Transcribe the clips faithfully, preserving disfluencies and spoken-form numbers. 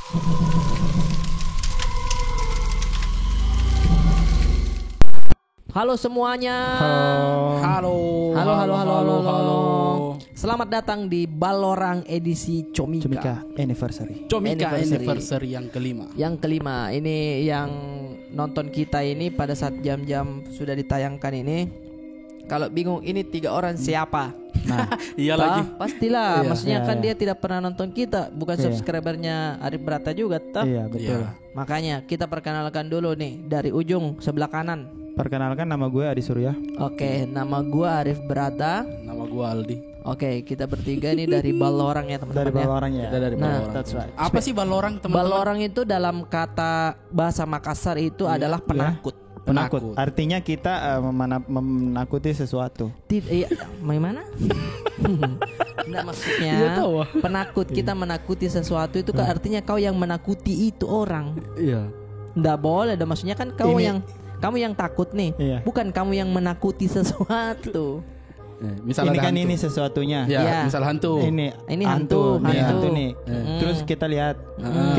Halo semuanya. Halo. Halo, halo, halo, halo, halo. Selamat datang di Ballorang edisi Comika. Comika anniversary. Comika anniversary. Anniversary yang kelima. Yang kelima. Ini yang nonton kita ini pada saat jam-jam sudah ditayangkan ini. Kalau bingung ini tiga orang siapa? Nah. Iya lagi. Pastilah. Iya. Maksudnya kan dia tidak pernah nonton kita, bukan subscribernya Arif Brata juga, toh? Iya, betul. Iya. Makanya kita perkenalkan dulu nih dari ujung sebelah kanan. Perkenalkan, nama gue Adi Surya. Oke, nama gue Arif Brata. Nama gue Aldi. Oke, kita bertiga nih dari Ballorang ya, teman-teman. Dari Ballorang ya. Kita dari Ballorang. Nah, that's right. Apa sih Ballorang, teman-teman? Ballorang itu dalam kata bahasa Makassar itu adalah penakut. Penakut. Penakut. Artinya kita, eh, memana-, menakuti sesuatu. Tid-, iya, bagaimana? Nggak, maksudnya, penakut, kita menakuti sesuatu itu kan artinya kau yang menakuti itu orang. Iya. Nggak boleh dong, maksudnya kan kau yang, kamu yang takut nih, bukan kamu yang menakuti sesuatu. Eh, misal ini ada kan hantu. Ini sesuatunya. Ya, misal hantu. Ini hantu, hantu nih. Terus kita lihat,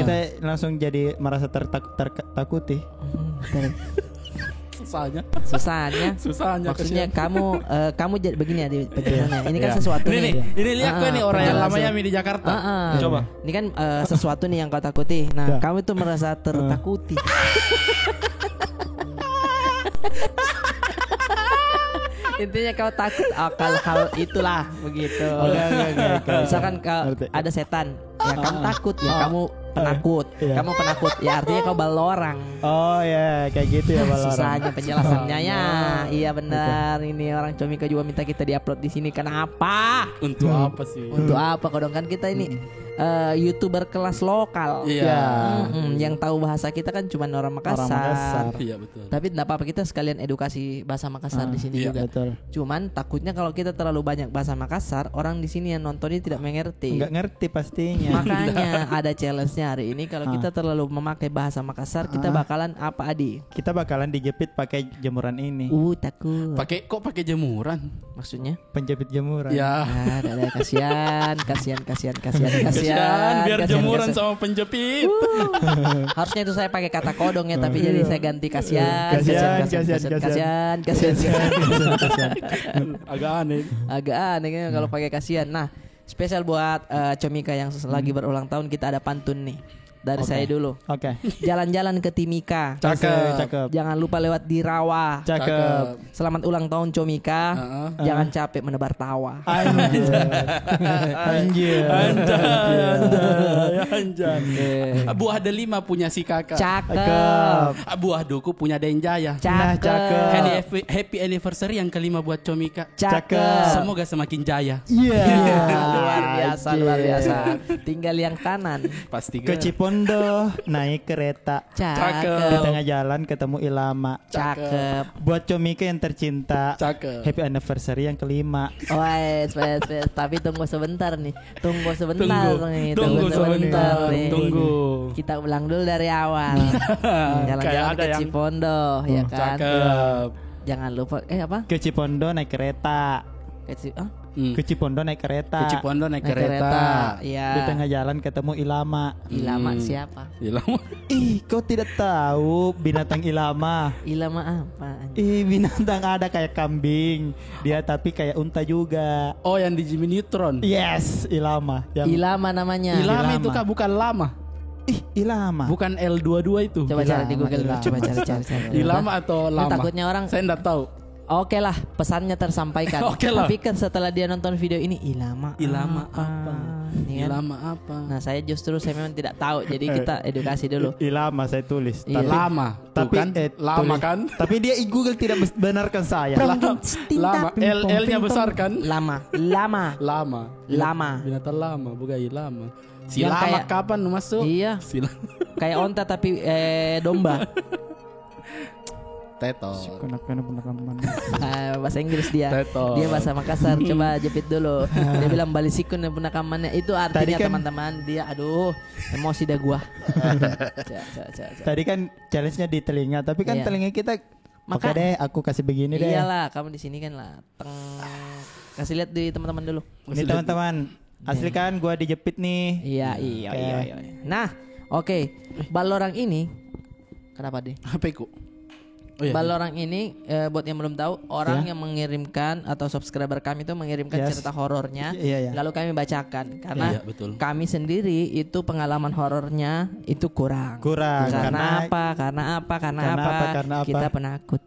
kita langsung jadi merasa tertak-, tertakuti. Susahnya. Susahnya. Susahnya. Maksudnya kamu, eh, kamu jadi begini ya di penjelasannya. Ini kan sesuatu nih. Ini, nih, ini lihat kau nih orang yang lama ya di Jakarta. Coba. Ini kan, eh, sesuatu nih yang kau takuti. Nah, kamu tuh merasa tertakuti. Intinya kau takut akan hal itulah, begitu. Oke, oke, oke, oke. Misalkan kau ada setan, ya kamu takut, ya kamu penakut. Iya. Kamu penakut, ya artinya kau Ballorang. Oh ya, kayak gitu ya, Ballorang. Susahnya penjelasannya ya. Iya benar, ini orang Comika juga minta kita diupload di sini. Kenapa? Untuk apa sih? Untuk apa? Kodong kan kita ini eh, YouTuber kelas lokal. Iya. Yang tahu bahasa kita kan cuman orang Makassar. Orang Makassar. Iya, betul. Tapi nggak apa-apa, kita sekalian edukasi bahasa Makassar di sini juga. Iya, betul. Cuman takutnya kalau kita terlalu banyak bahasa Makassar, orang di sini yang nontonnya tidak mengerti. Nggak ngerti pastinya. Makanya ada challenge-nya hari ini, kalau kita terlalu memakai bahasa Makassar, kita bakalan apa, Adi? Kita bakalan dijepit pakai jemuran ini. Uh, takut. Pakai, kok pakai jemuran? Maksudnya? Penjepit jemuran. Ya. Ah, ada, ada. Kasihan, kasihan, kasihan, kasihan, kasihan, biar jemuran sama penjepit. Harusnya itu saya pakai kata kodong ya, tapi jadi saya ganti kasihan, kasihan, kasihan, kasihan, kasihan. Agak aneh. Agak aneh kan kalau pakai kasihan. Nah, spesial buat, eh, Comika yang ses-, lagi berulang tahun, kita ada pantun nih. Dari saya dulu. Oke. Jalan-jalan ke Timika. Cakep. Cakep. Jangan lupa lewat di rawa. Cakep. Selamat ulang tahun, Comika. Heeh. Jangan capek menebar tawa. Anjay. Anjay. Anjay. Anjay. Oke. Buah delima punya si kakak. Cakep. Buah duku punya Denjaya. Cakep. Nah, cakep. Happy, happy anniversary yang kelima buat Comika. Cakep. Semoga semakin jaya. Iya. Luar biasa, luar biasa. Tinggal yang kanan. Pasti ke Cipondo naik kereta. Cakep. Di tengah jalan ketemu Ilama. Cakep. Buat Comika yang tercinta. Cakep. Happy anniversary yang kelima. Wes, wes, wes. Tapi tunggu sebentar nih. Tunggu sebentar nih. Tunggu sebentar nih. Tunggu. Kita ulang dulu dari awal. Jalan-jalan ke Cipondo, ya kan? Cakep. Jangan lupa, eh, apa? Ke Cipondo naik kereta. Ke Ci-, ah? Ke Cipondo naik kereta. Ke Cipondo naik kereta. Iya. Di tengah jalan ketemu Ilama. Ilama siapa? Ilama. Ih, kau tidak tahu binatang Ilama? Ilama apa, anjing? Ih, binatang ada kayak kambing. Dia tapi kayak unta juga. Oh, yang di Jimmy Neutron. Yes, Ilama. Ilama namanya. Ilama itu kah, bukan lama? Ih, Ilama. Bukan L dua dua itu. Coba cari di Google dulu, coba cari, cari, cari. Ilama atau lama? Takutnya orang. Saya ndak tahu. Oke lah, pesannya tersampaikan. Oke lah. Tapi kan setelah dia nonton video ini, Ilama apa? Ilama apa? Ilama apa? Nah, saya justru saya memang tidak tahu. Jadi kita edukasi dulu. Ilama saya tulis. Iya. Lama. Tapi, eh, lama kan? Tapi dia, Google tidak benarkan saya. Lama. L, L-nya besar kan? Lama. Lama. Lama. Lama. Binatang lama, bukan Ilama. Si Lama kapan masuk? Iya. Kayak onta tapi, eh, domba. Tetot. Ah, bahasa Inggris dia. Tetot. Dia bahasa Makassar. Coba jepit dulu. Dia bilang bali sikun dan punakamannya. Itu artinya, teman-teman, dia, aduh, emosi dah gua. Tadi kan challenge-nya di telinga, tapi kan telinga kita oke deh, aku kasih begini deh. Iyalah, kamu di sini kan lah. Teng. Kasih lihat di teman-teman dulu. Ini teman-teman, asli kan gua dijepit nih. Iya, iya, iya, iya. Nah, Oke, Ballorang ini, kenapa deh? Apa itu? Oh, iya. Ballorang ini, eh, buat yang belum tahu, orang yang mengirimkan atau subscriber kami itu mengirimkan cerita horornya, lalu kami bacakan. Karena kami sendiri itu pengalaman horornya itu kurang. Kurang. Karena apa? Karena apa? Karena apa? Kita penakut.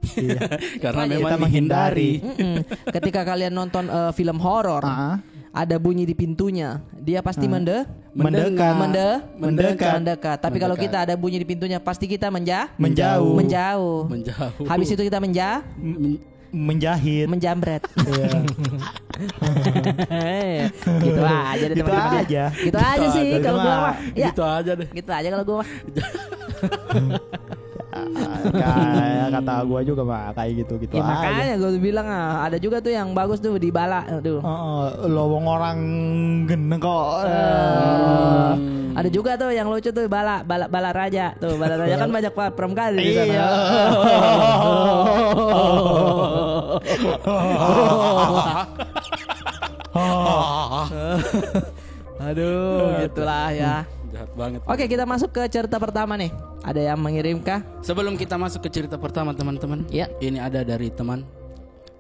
Karena memang kita menghindari. Ketika kalian nonton, eh, film horor, ada bunyi di pintunya, dia pasti mende-, mendekat. Mende-, mendekat. Mendekat. Tapi kalau kita ada bunyi di pintunya, pasti kita menja-, menjauh. Menjauh. Habis itu kita menja-, menjahit. Menjambret. Iya. Gitu aja deh, teman-teman. Gitu aja sih kalau gua mah. Ya. Gitu aja deh. Gitu aja kalau gua mah. Ah, kayak kata gua juga mah, kayak gitu-gitu aja. Ya, makanya gua bilang, ah, ada juga tuh yang bagus tuh di Bala tuh. Heeh, lowong orang geneng kok. Eh, ada juga tuh yang lucu tuh, Bala, Bala, Bala Raja tuh. Bala Raja kan banyak pramugari di sana. Iya. Aduh, gitulah ya. Jahat banget. Oke, kita masuk ke cerita pertama nih. Ada yang mengirim kah? Sebelum kita masuk ke cerita pertama, teman-teman, ini ada dari teman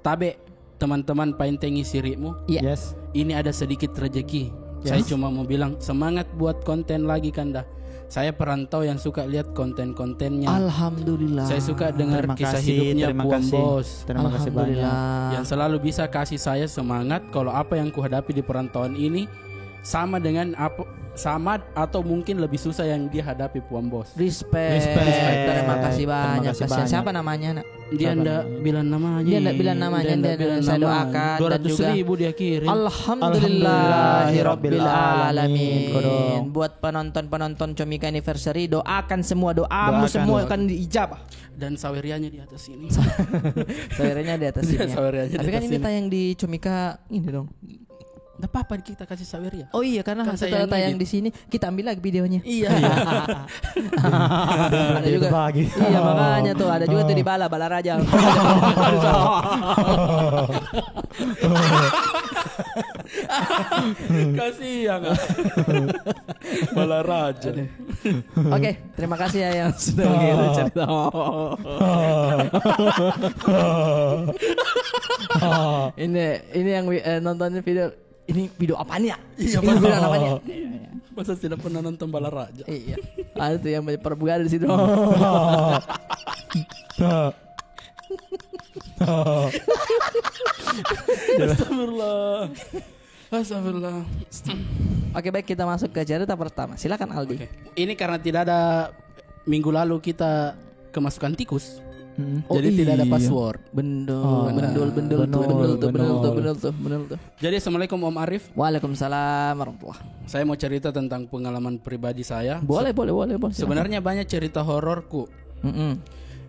Tabe, teman-teman paintengi sirimu. Iya. Yes. Ini ada sedikit rezeki. Saya cuma mau bilang, semangat buat konten lagi, Kanda. Saya perantau yang suka lihat konten-kontennya. Alhamdulillah. Saya suka dengar kisah hidupnya Puang Bos. Terima kasih banyak. Alhamdulillah. Yang selalu bisa kasih saya semangat kalau apa yang kuhadapi di perantauan ini sama dengan apa, sama atau mungkin lebih susah yang dia hadapi, Puang Bos. Respect. Respect. Terima kasih banyak. Terima kasih banyak. Siapa namanya, nak? Dia ndak bilang namanya. Dia ndak bilang namanya, dia ndak bilang namanya. Saya doakan dan juga dua ratus ribu dia kirim. Alhamdulillahirabbil alamin. Kodong. Buat penonton-penonton Comika Anniversary, doakan semua doamu semua akan diijabah. Dan sawerianya di atas sini. Sawerianya di atas sini. Tapi kan ini tayang di Comika ini dong. Ndak apa-apa, kita kasih saweria. Oh iya, karena setelah tayang di sini, kita ambil lagi videonya. Iya. Ada juga. Iya, makanya tuh, ada juga tuh di Bala, Bala Raja. Kasihan, ah. Bala Raja. Oke, terima kasih ya yang sudah mengirim cerita. Ini, ini yang wi-, eh, nonton video. Ini video apaan ya? Iya, ini video apaan ya? Masa tidak pernah nonton Bala Raja? Iya. Ada tuh yang banyak pramugari di situ. Astagfirullah. Astagfirullah. Oke, baik, kita masuk ke cerita pertama. Silakan, Aldi. Oke. Ini karena tidak ada, minggu lalu kita kemasukan tikus. Jadi tidak ada password. Bendul, bendul, bendul tuh, bendul tuh, bendul tuh, bendul tuh, bendul tuh. Jadi, assalamualaikum, Om Arif. Waalaikumsalam warahmatullah. Saya mau cerita tentang pengalaman pribadi saya. Boleh, boleh, boleh, boleh. Silakan. Sebenarnya banyak cerita hororku. Mm-mm.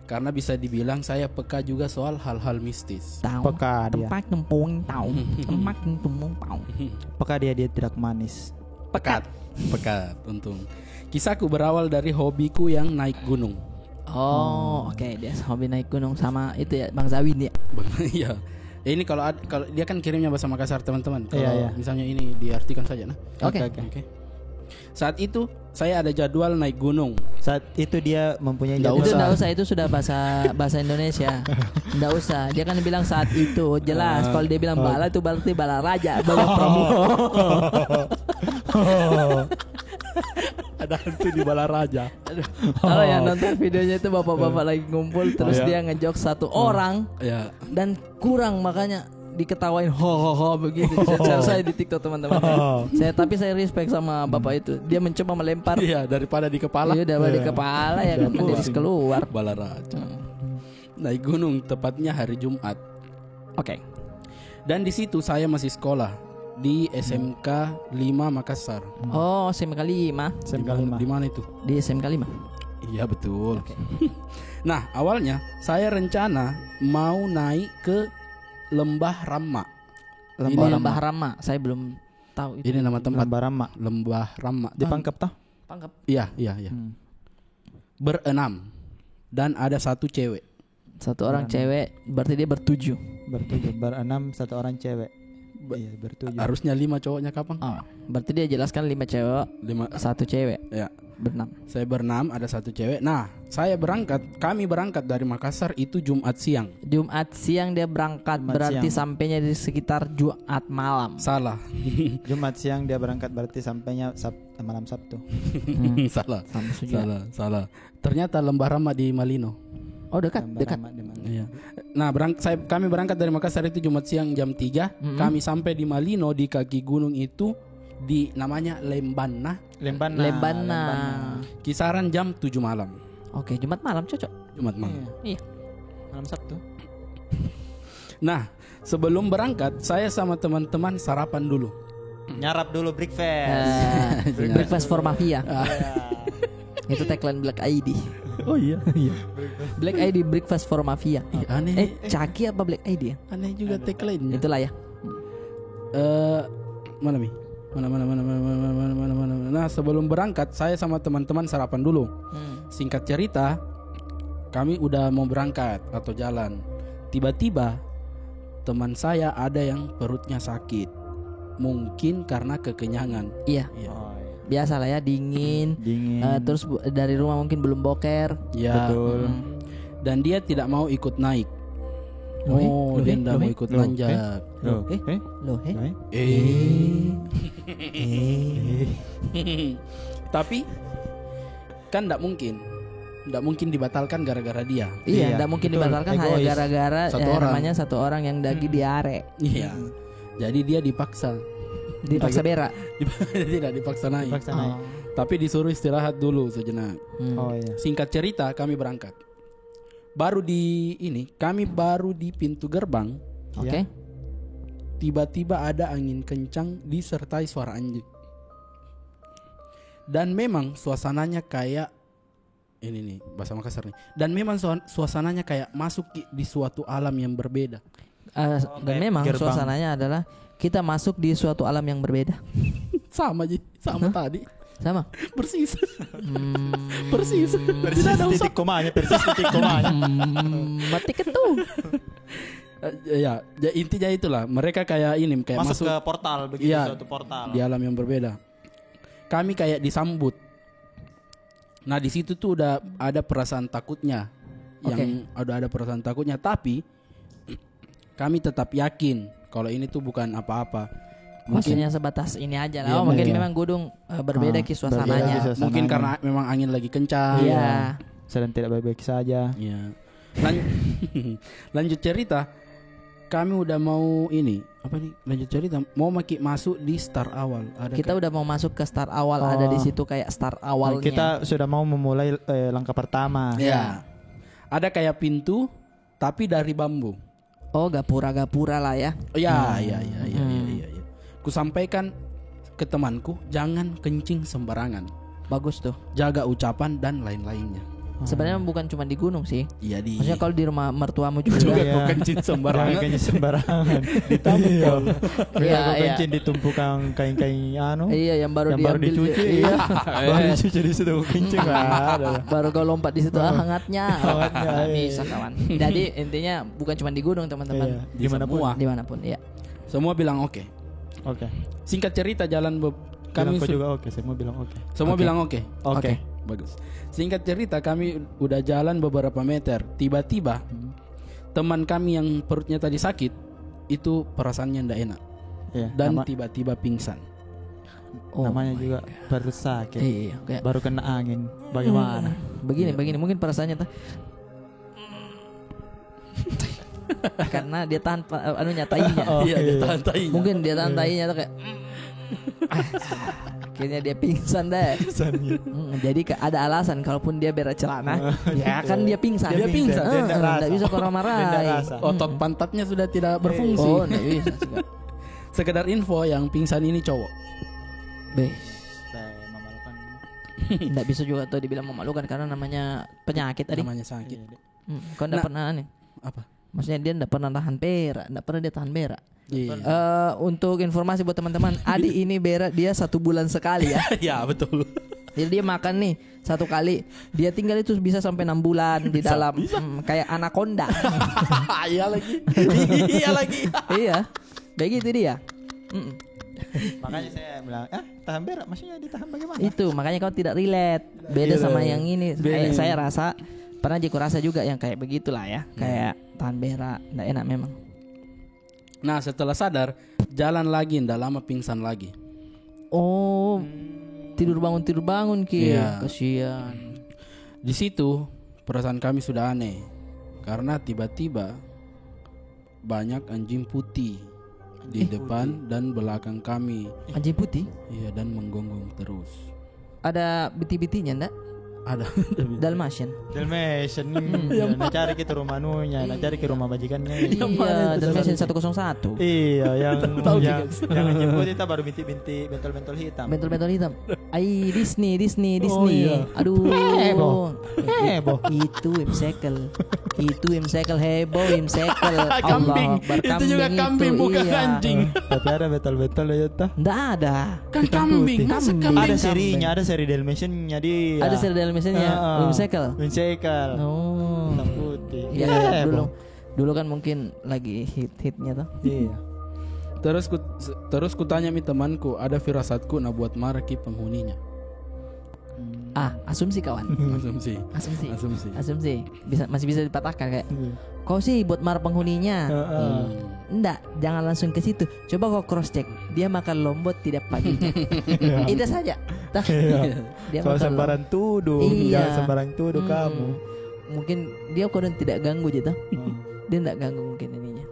Karena bisa dibilang saya peka juga soal hal-hal mistis. Tahu. Peka dia. Tempat nempung tahu. Tempat nempung tahu. Peka dia, dia tidak manis. Pekat. Pekat, untung. Kisahku berawal dari hobiku yang naik gunung. Oh, oke, dia hobi naik gunung sama itu ya, Bang Zawin ya. Bang, iya. Ini kalau ad-, kalau dia kan kirimnya bahasa Makassar, teman-teman. Iya, iya. Kalau misalnya ini diartikan saja, nah. Oke. Oke, oke. Oke. Saat itu saya ada jadwal naik gunung. Saat itu dia mempunyai jadwal. Ndak usah. Itu ndak usah, itu sudah bahasa, bahasa Indonesia. Ndak usah. Dia kan bilang saat itu, jelas. Kalau dia bilang bala, itu berarti Bala Raja, Bala Pramuka. Ada hantu di Bala Raja. Aduh. Kalau yang nonton videonya itu bapak-bapak lagi ngumpul, terus dia ngejok satu orang dan kurang, makanya diketawain, ho, ho, ho, begitu. Share saya di TikTok, teman-teman. Saya, tapi saya respect sama bapak itu. Dia mencoba melempar. Iya, daripada di kepala. Iya, daripada di kepala, ya kan, pusing. Keluar. Bala Raja. Hmm. Naik gunung, tepatnya hari Jumat. Oke. Dan di situ saya masih sekolah di S M K lima Makassar. Oh, S M K lima. S M K lima. Di mana itu? Di S M K lima. Iya, betul. Oke. Nah, awalnya saya rencana mau naik ke Lembah Rama. Lembah Rama. Ini Lembah Rama, saya belum tahu itu. Ini nama tempat. Lembah Rama. Lembah Rama. Di Pangkep, toh? Pangkep. Iya, iya, iya. Hmm. Berenam. Dan ada satu cewek. Satu orang cewek, berarti dia bertujuh. Bertujuh, berenam, satu orang cewek. Iya, bertujuh. Harusnya lima cowoknya, kapang? Ah, berarti dia jelaskan lima cewek, lima. Satu cewek. Ya. Berenam. Saya berenam, ada satu cewek. Nah, saya berangkat, kami berangkat dari Makassar itu Jumat siang. Jumat siang dia berangkat, Jumat berarti siang. Sampainya di sekitar Jumat malam. Salah. Jumat siang dia berangkat, berarti sampainya Sab-, malam Sabtu. Hmm. Salah. Sama juga. Salah, salah. Ternyata Lembah Ramat di Malino. Oh, dekat, Lembah dekat. Ramat di Malino. Iya. Nah, berang-, saya, kami berangkat dari Makassar itu Jumat siang jam tiga. Mm-mm. Kami sampai di Malino, di kaki gunung itu, di namanya Lembanna. Lembanna, Lembanna. Lembanna. Kisaran jam tujuh malam. Oke, Jumat malam cocok. Jumat malam. Iya. Iya. Malam Sabtu. Nah, sebelum berangkat, saya sama teman-teman sarapan dulu. Nyarap dulu breakfast. Ah, breakfast for mafia. Ah. Iya. Itu tagline Black I D. Oh iya, iya. Black I D, breakfast for mafia. Ih, aneh. Eh, Caki apa Black I D ya? Aneh juga tagline-nya. Itulah ya. Eh, mana mi? Mana, mana, mana, mana, mana, mana, mana, mana, mana. Nah, sebelum berangkat, saya sama teman-teman sarapan dulu. Hmm. Singkat cerita, kami udah mau berangkat atau jalan. Tiba-tiba, teman saya ada yang perutnya sakit. Mungkin karena kekenyangan. Iya. Iya. Oh, iya. Biasalah ya, dingin. Dingin. Eh, terus bu-, dari rumah mungkin belum boker. Ya. Betul. Hmm. Dan dia tidak mau ikut naik. Loh, eh? Oh, loh, dia eh? Ndak mau ikut nanjak. Loh, eh? Loh, eh? Loh, eh? Eh. Eh. Tapi kan ndak mungkin, ndak mungkin dibatalkan gara-gara dia. Iya, iya, ndak mungkin dibatalkan hanya gara-gara, eh, namanya satu orang yang lagi diare. Iya. Jadi dia dipaksa. Dipaksa berak. Tidak dipaksa naik. Dipaksa naik. Oh. Tapi disuruh istirahat dulu sejenak. Hmm. Oh, iya. Singkat cerita, kami berangkat. Baru di ini, kami baru di pintu gerbang. Oke. Tiba-tiba ada angin kencang disertai suara anjing. Dan memang suasananya kayak, ini nih, bahasa Makassar nih. Dan memang sua-, suasananya kayak masuk ki-, di suatu alam yang berbeda. Eh, dan memang suasananya adalah kita masuk di suatu alam yang berbeda. Sama ji, sama tadi. Sama? Persis. Hmm. Persis. Persis titik komanya, persis titik komanya. Hmm, mati ketu. Eh, ya, ya, intinya itulah. Mereka kayak ini, kayak masuk ke portal begitu, suatu portal. Di alam yang berbeda. Kami kayak disambut. Nah, di situ tuh udah ada perasaan takutnya. Oke. Yang udah ada perasaan takutnya, tapi kami tetap yakin kalau ini tuh bukan apa-apa. Mungkin maksudnya sebatas ini aja lah. Iya, oh, mungkin memang gunung, eh, berbeda ki suasananya. Mungkin karena memang angin lagi kencang. Iya. Sedang tidak baik-baik saja. Iya. Lan-, lanjut cerita. Kami udah mau ini, apa nih? Lanjut cerita. Mau maki masuk di start awal. Kita udah mau masuk ke start awal, ada di situ kayak start awalnya. Kita sudah mau memulai, eh, langkah pertama. Iya. Ada kayak pintu, tapi dari bambu. Oh, gapura-gapura lah ya. Iya, iya, iya, iya, iya, iya. Kusampaikan ke temanku, jangan kencing sembarangan. Bagus tuh. Jaga ucapan dan lain-lainnya. Sebenarnya bukan cuma di gunung sih. Iya, di... Maksudnya kalau di rumah mertuamu juga. Juga kau kencing sembarangan. Jangan kencing sembarangan. Ditampol. Iya, kau kencing di tumpukan kain-kain anu. Iya, yang baru diambil, dicuci. Iya. Baru dicuci di situ kau kencing. Baru kau lompat di situ, ah, hangatnya. Hangatnya, iya. Bisa, kawan. Jadi intinya bukan cuma di gunung, teman-teman. Iya, dimanapun. Dimanapun, iya. Semua bilang oke. Oke. Singkat cerita, jalan be-, kami juga oke, semua bilang oke. Semua bilang oke. Oke. Bagus. Singkat cerita, kami udah jalan beberapa meter. Tiba-tiba, teman kami yang perutnya tadi sakit, itu perasaannya ndak enak. Iya, dan tiba-tiba pingsan. Namanya juga perut sakit. Iya, iya, kayak baru kena angin. Bagaimana? Begini, begini. Mungkin perasaannya tuh karena dia tahan pa-, anunya, tainya. Iya, dia tahan tainya. Mungkin dia tahan tainya tuh kayak, akhirnya dia pingsan deh. Pingsan, iya. Mm, jadi ke-, ada alasan kalaupun dia berak celana, ya kan dia pingsan. Dia pingsan. Dia ndak rasa. Ndak bisa kau marah-marahi. Otot pantatnya sudah tidak berfungsi. Oh, ndak bisa juga. Sekedar info, yang pingsan ini cowok. Beh. Ndak bisa juga tuh dibilang memalukan karena namanya penyakit tadi. Namanya sakit. Iya, deh. Hmm, kau ndak pernah nih. Apa? Maksudnya dia ndak pernah tahan berak, ndak pernah dia tahan berak. Iya. Eh, untuk informasi buat teman-teman, Adi ini berak dia satu bulan sekali ya. Ya, betul. Jadi dia makan nih satu kali, dia tinggal itu bisa sampai enam bulan di dalam, hmm, kayak anaconda. Iya lagi. Iya lagi. Iya. Begitu dia. Mm-mm. Makanya saya bilang, "Ah, tahan berak, maksudnya ditahan bagaimana?" Itu makanya kau tidak relate. Beda sama yang ini. Saya, saya rasa, pernah ji ku rasa juga yang kayak begitulah ya. Kayak tahan berak, ndak enak memang. Nah, setelah sadar, jalan lagi, ndak lama pingsan lagi. Oh, tidur bangun, tidur bangun ki. Iya. Kasihan. Di situ, perasaan kami sudah aneh. Karena tiba-tiba banyak anjing putih di depan dan belakang kami. Anjing putih? Iya, dan menggonggong terus. Ada bintik-bintiknya ndak? Ada. Dalmatian. Dalmatian. Hmm. Yang mana? Nak cari kita rumah anunya, nak cari ke rumah majikannya. Iya, Dalmatian satu kosong satu. Iya, yang, yang anjing putih itu baru bintik-bintik, bentol-bentol hitam. Bentol-bentol hitam. Ai, Disney, Disney, Disney. Aduh. Heboh. Itu Wimcycle. Itu Wimcycle, heboh Wimcycle. Kambing. Itu juga kambing, bukan anjing. Tapi ada bentol-bentol ya, toh? Ndak ada. Kan kambing, masa kambing? Ada serinya, ada seri Dalmatian-nya dia. Ada seri Dalmatian-nya, Wimcycle. Wimcycle. Oh. Hitam putih. Iya, dulu. Dulu kan mungkin lagi hit-hitnya tuh. Iya. Terus ku, terus kutanya mi temanku, ada firasatku na buat marah ki penghuninya. Ah, asumsi, kawan. Asumsi. Asumsi. Asumsi. Asumsi. Bisa, masih bisa dipatahkan kayak, "Kau sih buat marah penghuninya." Heeh. Ndak, jangan langsung ke situ. Coba kau cross check. Dia makan lombok tidak paginya. Itu saja. Tah. Iya. Dia makan lombok. Sembarang tuduh. Iya. Jangan sembarang tuduh kamu. Mungkin dia kodong tidak ganggu ji toh. Dia ndak ganggu mungkin ininya.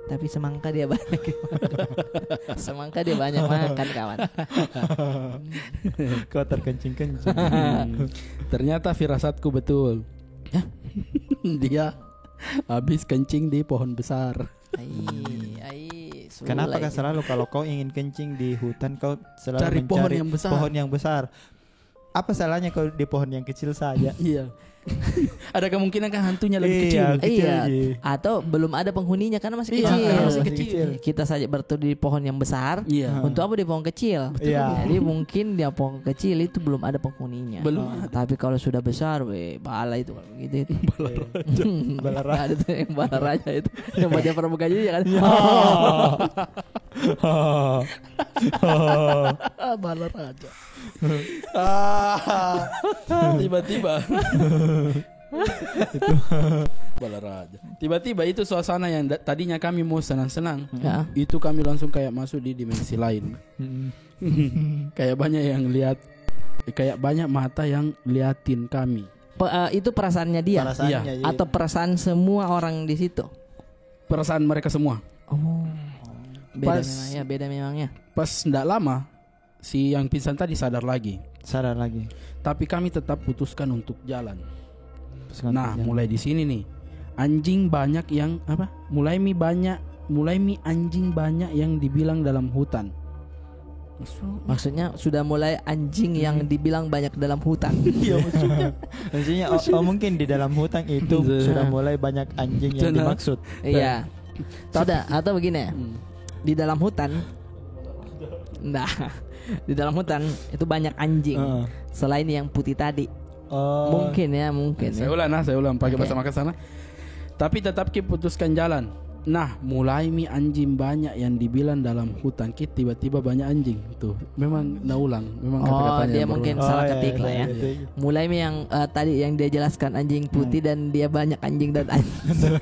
Tapi semangka dia banyak. Semangka dia banyak makan, kawan. Kau terkencing-kencing. Ternyata firasatku betul. Dia habis kencing di pohon besar. Ai, ai, kenapa kah selalu kalau kau ingin kencing di hutan, kau selalu mencari pohon yang besar? Apa salahnya kalau di pohon yang kecil saja? Iya. Ada kemungkinan kan hantunya lebih kecil. Iya, kecil. Iya. Atau belum ada penghuninya karena masih kecil. Iya, karena masih kecil. Kita saja berteduh di pohon yang besar. Iya. Untuk apa di pohon kecil? Iya. Jadi mungkin di pohon kecil itu belum ada penghuninya. Belum ada. Tapi kalau sudah besar, weh, bala itu kalau gitu itu. Bala raja. Bala raja. Ada tuh yang bala raja itu. Yang baca pramuka juga kan. Iya. Bala raja. Ah, tiba-tiba. Bala raja. Tiba-tiba itu suasana yang da-, tadinya kami mau senang-senang, itu kami langsung kayak masuk di dimensi lain. Kayak banyak yang lihat, kayak banyak mata yang liatin kami. Pe-, eh, itu perasaannya dia? Perasaannya dia. Atau perasaan semua orang di situ? Perasaan mereka semua. Oh. Beda memang ya, beda memang ya. Pas ndak lama, si yang pingsan tadi sadar lagi. Sadar lagi. Tapi kami tetap putuskan untuk jalan. Putuskan untuk jalan. Nah, mulai di sini nih. Anjing banyak yang, apa? Mulai mi banyak, mulai mi anjing banyak yang dibilang dalam hutan. Maksudnya sudah mulai anjing yang dibilang banyak dalam hutan. Iya, maksudnya. Maksudnya, oh, oh, mungkin di dalam hutan itu sudah mulai banyak anjing yang dimaksud. Iya. Sudah, atau begini. Di dalam hutan. Nah, di dalam hutan itu banyak anjing. Selain yang putih tadi. Oh. Mungkin ya, mungkin ya. Saya ulang, nah, saya ulang pakai bahasa Makassar, nah. Tapi tetap ki putuskan jalan. Nah, mulai mi anjing banyak yang dibilang dalam hutan ki, tiba-tiba banyak anjing. Tuh, memang na ulang, memang kata-katanya yang berulang. Oh, dia mungkin salah ketik lah ya. Mulai mi yang, eh, tadi yang dia jelaskan anjing putih dan dia banyak anjing dan anjing.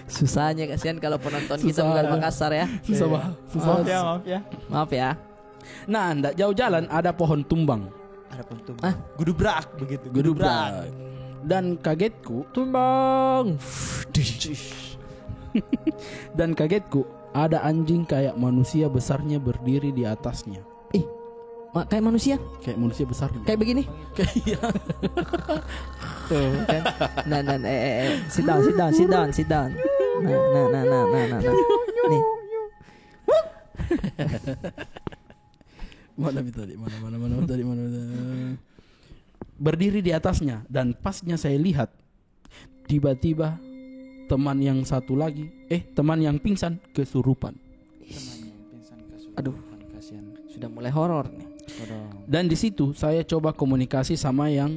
Susahnya, kasihan kalau penonton kita bukan Makassar ya. Susah, bah. Susah. Maaf ya, maaf ya. Maaf ya. Nah, ndak jauh jalan ada pohon tumbang. Ada pohon tumbang. Ah, gudubrak begitu. Gudubrak. Dan kagetku, tumbang. Dan kagetku, ada anjing kayak manusia besarnya berdiri di atasnya. Ih, kayak manusia? Kayak manusia besar. Kayak begini? Kayak, iya. Tuh, kan? Nah, nah, eh, eh, eh. Sit down, sit down, sit down, sit down. Nah, nah, nah. Nih. Mana mi tadi? Mana, mana, mana tadi? Mana, mana? Berdiri di atasnya, dan pasnya saya lihat, tiba-tiba teman yang satu lagi, eh, teman yang pingsan kesurupan. Teman yang pingsan kesurupan. Aduh, kasihan. Sudah mulai horor nih. Dan di situ saya coba komunikasi sama yang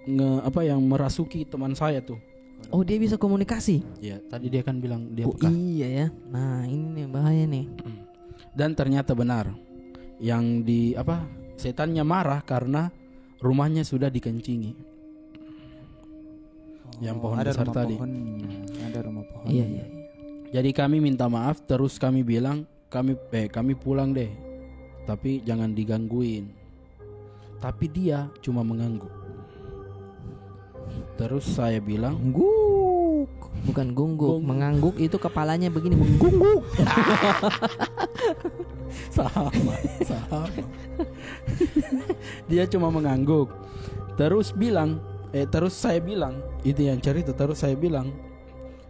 nge-, apa, yang merasuki teman saya tuh. Oh, dia bisa komunikasi. Iya, tadi dia kan bilang dia peka. Iya ya. Nah, ini nih bahaya nih. Dan ternyata benar. Yang di apa? Setannya marah karena rumahnya sudah dikencingi. Yang pohon besar tadi. Ada rumah pohon. Iya, iya. Jadi kami minta maaf, terus kami bilang, kami eh kami pulang deh, tapi jangan digangguin. Tapi dia cuma mengangguk. Terus saya bilang, Gungguk. Bukan gungguk, mengangguk itu kepalanya begini, menggungguk. Sama, sama. Dia cuma mengangguk. Terus bilang, eh terus saya bilang, itu yang cerita, terus saya bilang,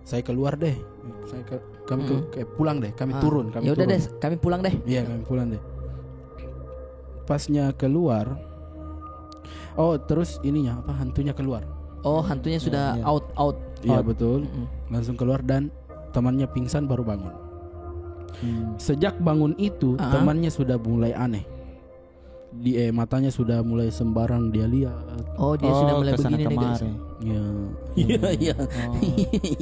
saya keluar deh. Saya ke, kami ke, eh, pulang deh, kami turun, kami Ya udah turun. Deh, kami pulang deh. Iya, kami pulang deh. Pasnya keluar, oh terus ininya apa, hantunya keluar. Oh, hantunya sudah out, out. Iya, betul. Langsung keluar dan temannya pingsan baru bangun. Sejak bangun itu, temannya sudah mulai aneh. Di eh, matanya sudah mulai sembarang dia lihat. Oh, dia sudah mulai begini nih, guys. Ya. Iya, iya.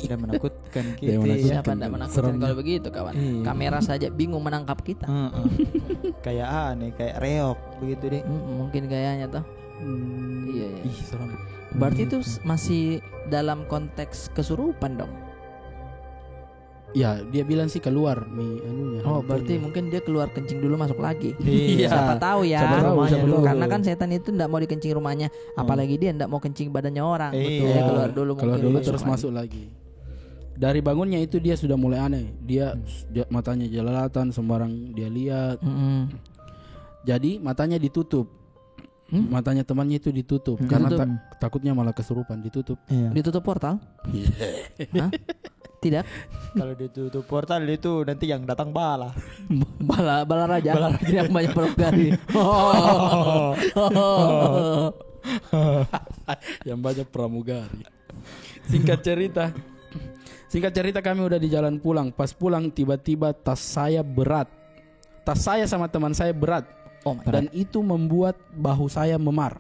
Dia menakutkan Dia kita. menakutkan. Siapa ndak menakutkan kalau begitu, kawan? Kamera saja bingung menangkap kita. Heeh. Kayak aneh, kayak reok begitu deh. Mm, mungkin gayanya toh. Iya, iya. Ih, serem. Berarti itu s- masih dalam konteks kesurupan dong. Ya, dia bilang sih keluar mi anunya. Oh, berarti mungkin dia keluar kencing dulu, masuk lagi. Iya. Siapa tahu ya. Siapa tahu, siapa tahu. Karena kan setan itu ndak mau dikencing rumahnya, apalagi dia ndak mau kencing badannya orang. Iya. Dia keluar dulu, Keluar mungkin dulu masuk terus lagi. Masuk lagi. Dari bangunnya itu dia sudah mulai aneh. Dia j- matanya jelalatan, sembarang dia lihat. Mm-mm. Jadi matanya ditutup. Matanya temannya itu ditutup karena ta- takutnya malah kesurupan, ditutup. Iya. Ditutup portal? Hah? Tidak. Kalau ditutup portal itu nanti yang datang bala. Bala, bala raja. Yang banyak pramugari. Yang banyak pramugari. Singkat cerita, singkat cerita kami udah di jalan pulang. Pas pulang tiba-tiba tas saya berat. Tas saya sama teman saya berat. Oh my God. Dan itu membuat bahu saya memar.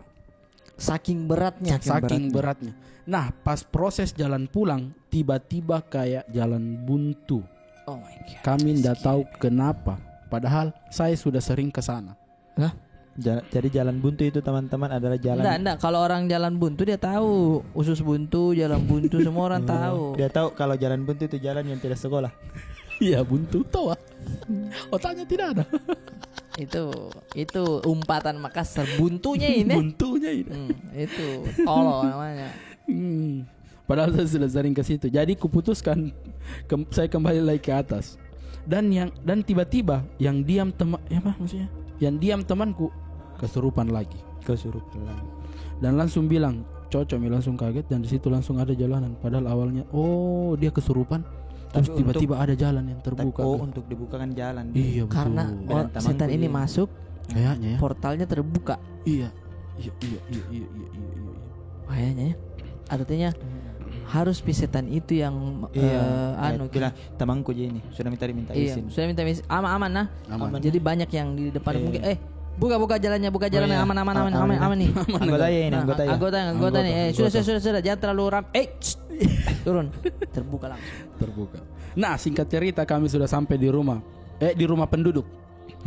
Saking beratnya. Saking beratnya. Nah, pas proses jalan pulang, tiba-tiba kayak jalan buntu. Oh my God. Kami ndak tahu kenapa. Padahal saya sudah sering ke sana. Hah? Ja- jadi jalan buntu itu, teman-teman, adalah jalan. Enggak, enggak. Kalau orang jalan buntu dia tahu. Usus buntu, jalan buntu, semua orang tahu. Dia tahu kalau jalan buntu itu jalan yang tidak sekolah. Iya, buntu tahu ah. Otaknya tidak ada. Itu itu umpatan Makassar, buntunya ini. Buntunya ini. Hmm, itu tolol namanya. Hmm. Padahal saya sudah sering ke situ. Jadi kuputuskan kem- saya kembali lagi ke atas. Dan yang dan tiba-tiba yang diam teman, ya apa maksudnya? Yang diam temanku kesurupan lagi. Kesurupan lagi. Dan langsung bilang, cocok mi, langsung kaget dan di situ langsung ada jalanan. Padahal awalnya, oh, dia kesurupan. Terus Tapi tiba-tiba ada jalan yang terbuka. Oh, untuk dibukakan jalan. Iya, betul. Karena or- setan ini masuk, Kayaknya ya. Portalnya terbuka. Iya. Iya, iya, iya, iya, iya, iya, iya, iya. Bahayanya ya. Artinya harus pi setan itu yang Iya, eh, anu bilang temanku ji ini sudah minta minta Iya, izin. Sudah minta izin. Aman, aman nah. Aman. Jadi banyak yang di depan Iya. Mungkin eh buka buka jalannya, buka jalannya, iya. Aman, aman, aman, aman, aman nih. Anggota ya ini, Nah, anggota ya. Anggota, anggota nih. Eh, sudah, sudah, sudah, sudah, jangan terlalu ram. Eh, shh. Turun. Terbuka langsung. Terbuka. Nah, singkat cerita kami sudah sampai di rumah. Eh, di rumah penduduk.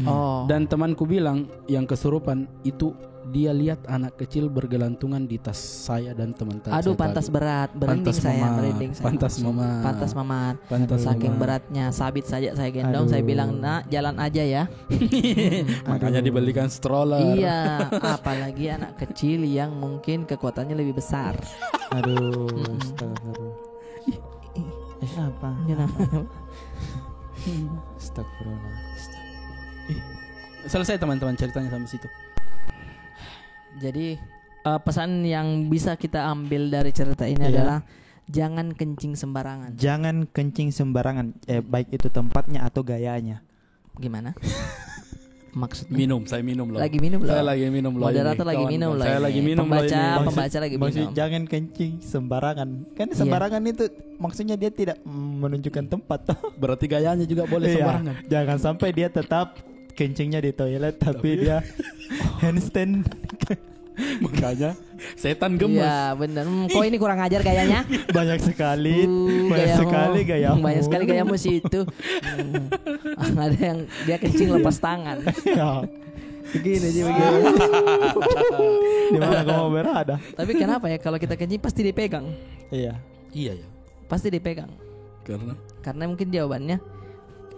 Oh. Dan temanku bilang yang kesurupan itu dia lihat anak kecil bergelantungan di tas saya dan teman-teman Aduh, saya pantas tadi. Berat, merinding Pantas saya, memat. Merinding saya Pantas langsung. memat. Pantas memat. Pantas Saking memat. Beratnya, sabit saja saya gendong, saya bilang, "Nak, jalan aja ya." Makanya dibelikan stroller. Iya, apalagi anak kecil yang mungkin kekuatannya lebih besar. Aduh, astagfirullah. Eh, apa? Kenapa? Astagfirullah. Selesai teman-teman ceritanya sampai situ. Jadi eh, pesan yang bisa kita ambil dari cerita ini Iya. adalah jangan kencing sembarangan. Jangan kencing sembarangan, eh, baik itu tempatnya atau gayanya. Gimana? Maksudnya? Minum, saya minum loh. Lagi minum loh. Saya lagi minum loh. Moderator Ini. lagi minum loh Saya ini. Lagi minum loh Pembaca, ini. Pembaca lagi Maksud minum. Jangan kencing sembarangan. Kan sembarangan itu maksudnya dia tidak menunjukkan tempat toh. Berarti gayanya juga boleh Iya. sembarangan. Jangan sampai dia tetap kencingnya di toilet tapi dia handstand. Makanya setan gemes. Iya, bener. Hmm, kok ini kurang ajar gayanya? Banyak sekali. Uh, banyak gayamu. Sekali gayamu. Banyak sekali gayamu situ. Hmm. Ada yang dia kencing lepas tangan. Ya. Begini sih, begini. Di mana kamu berada? Tapi kenapa ya, kalau kita kencing pasti dipegang? Iya. Iya, ya. Pasti dipegang. Karena? Karena mungkin jawabannya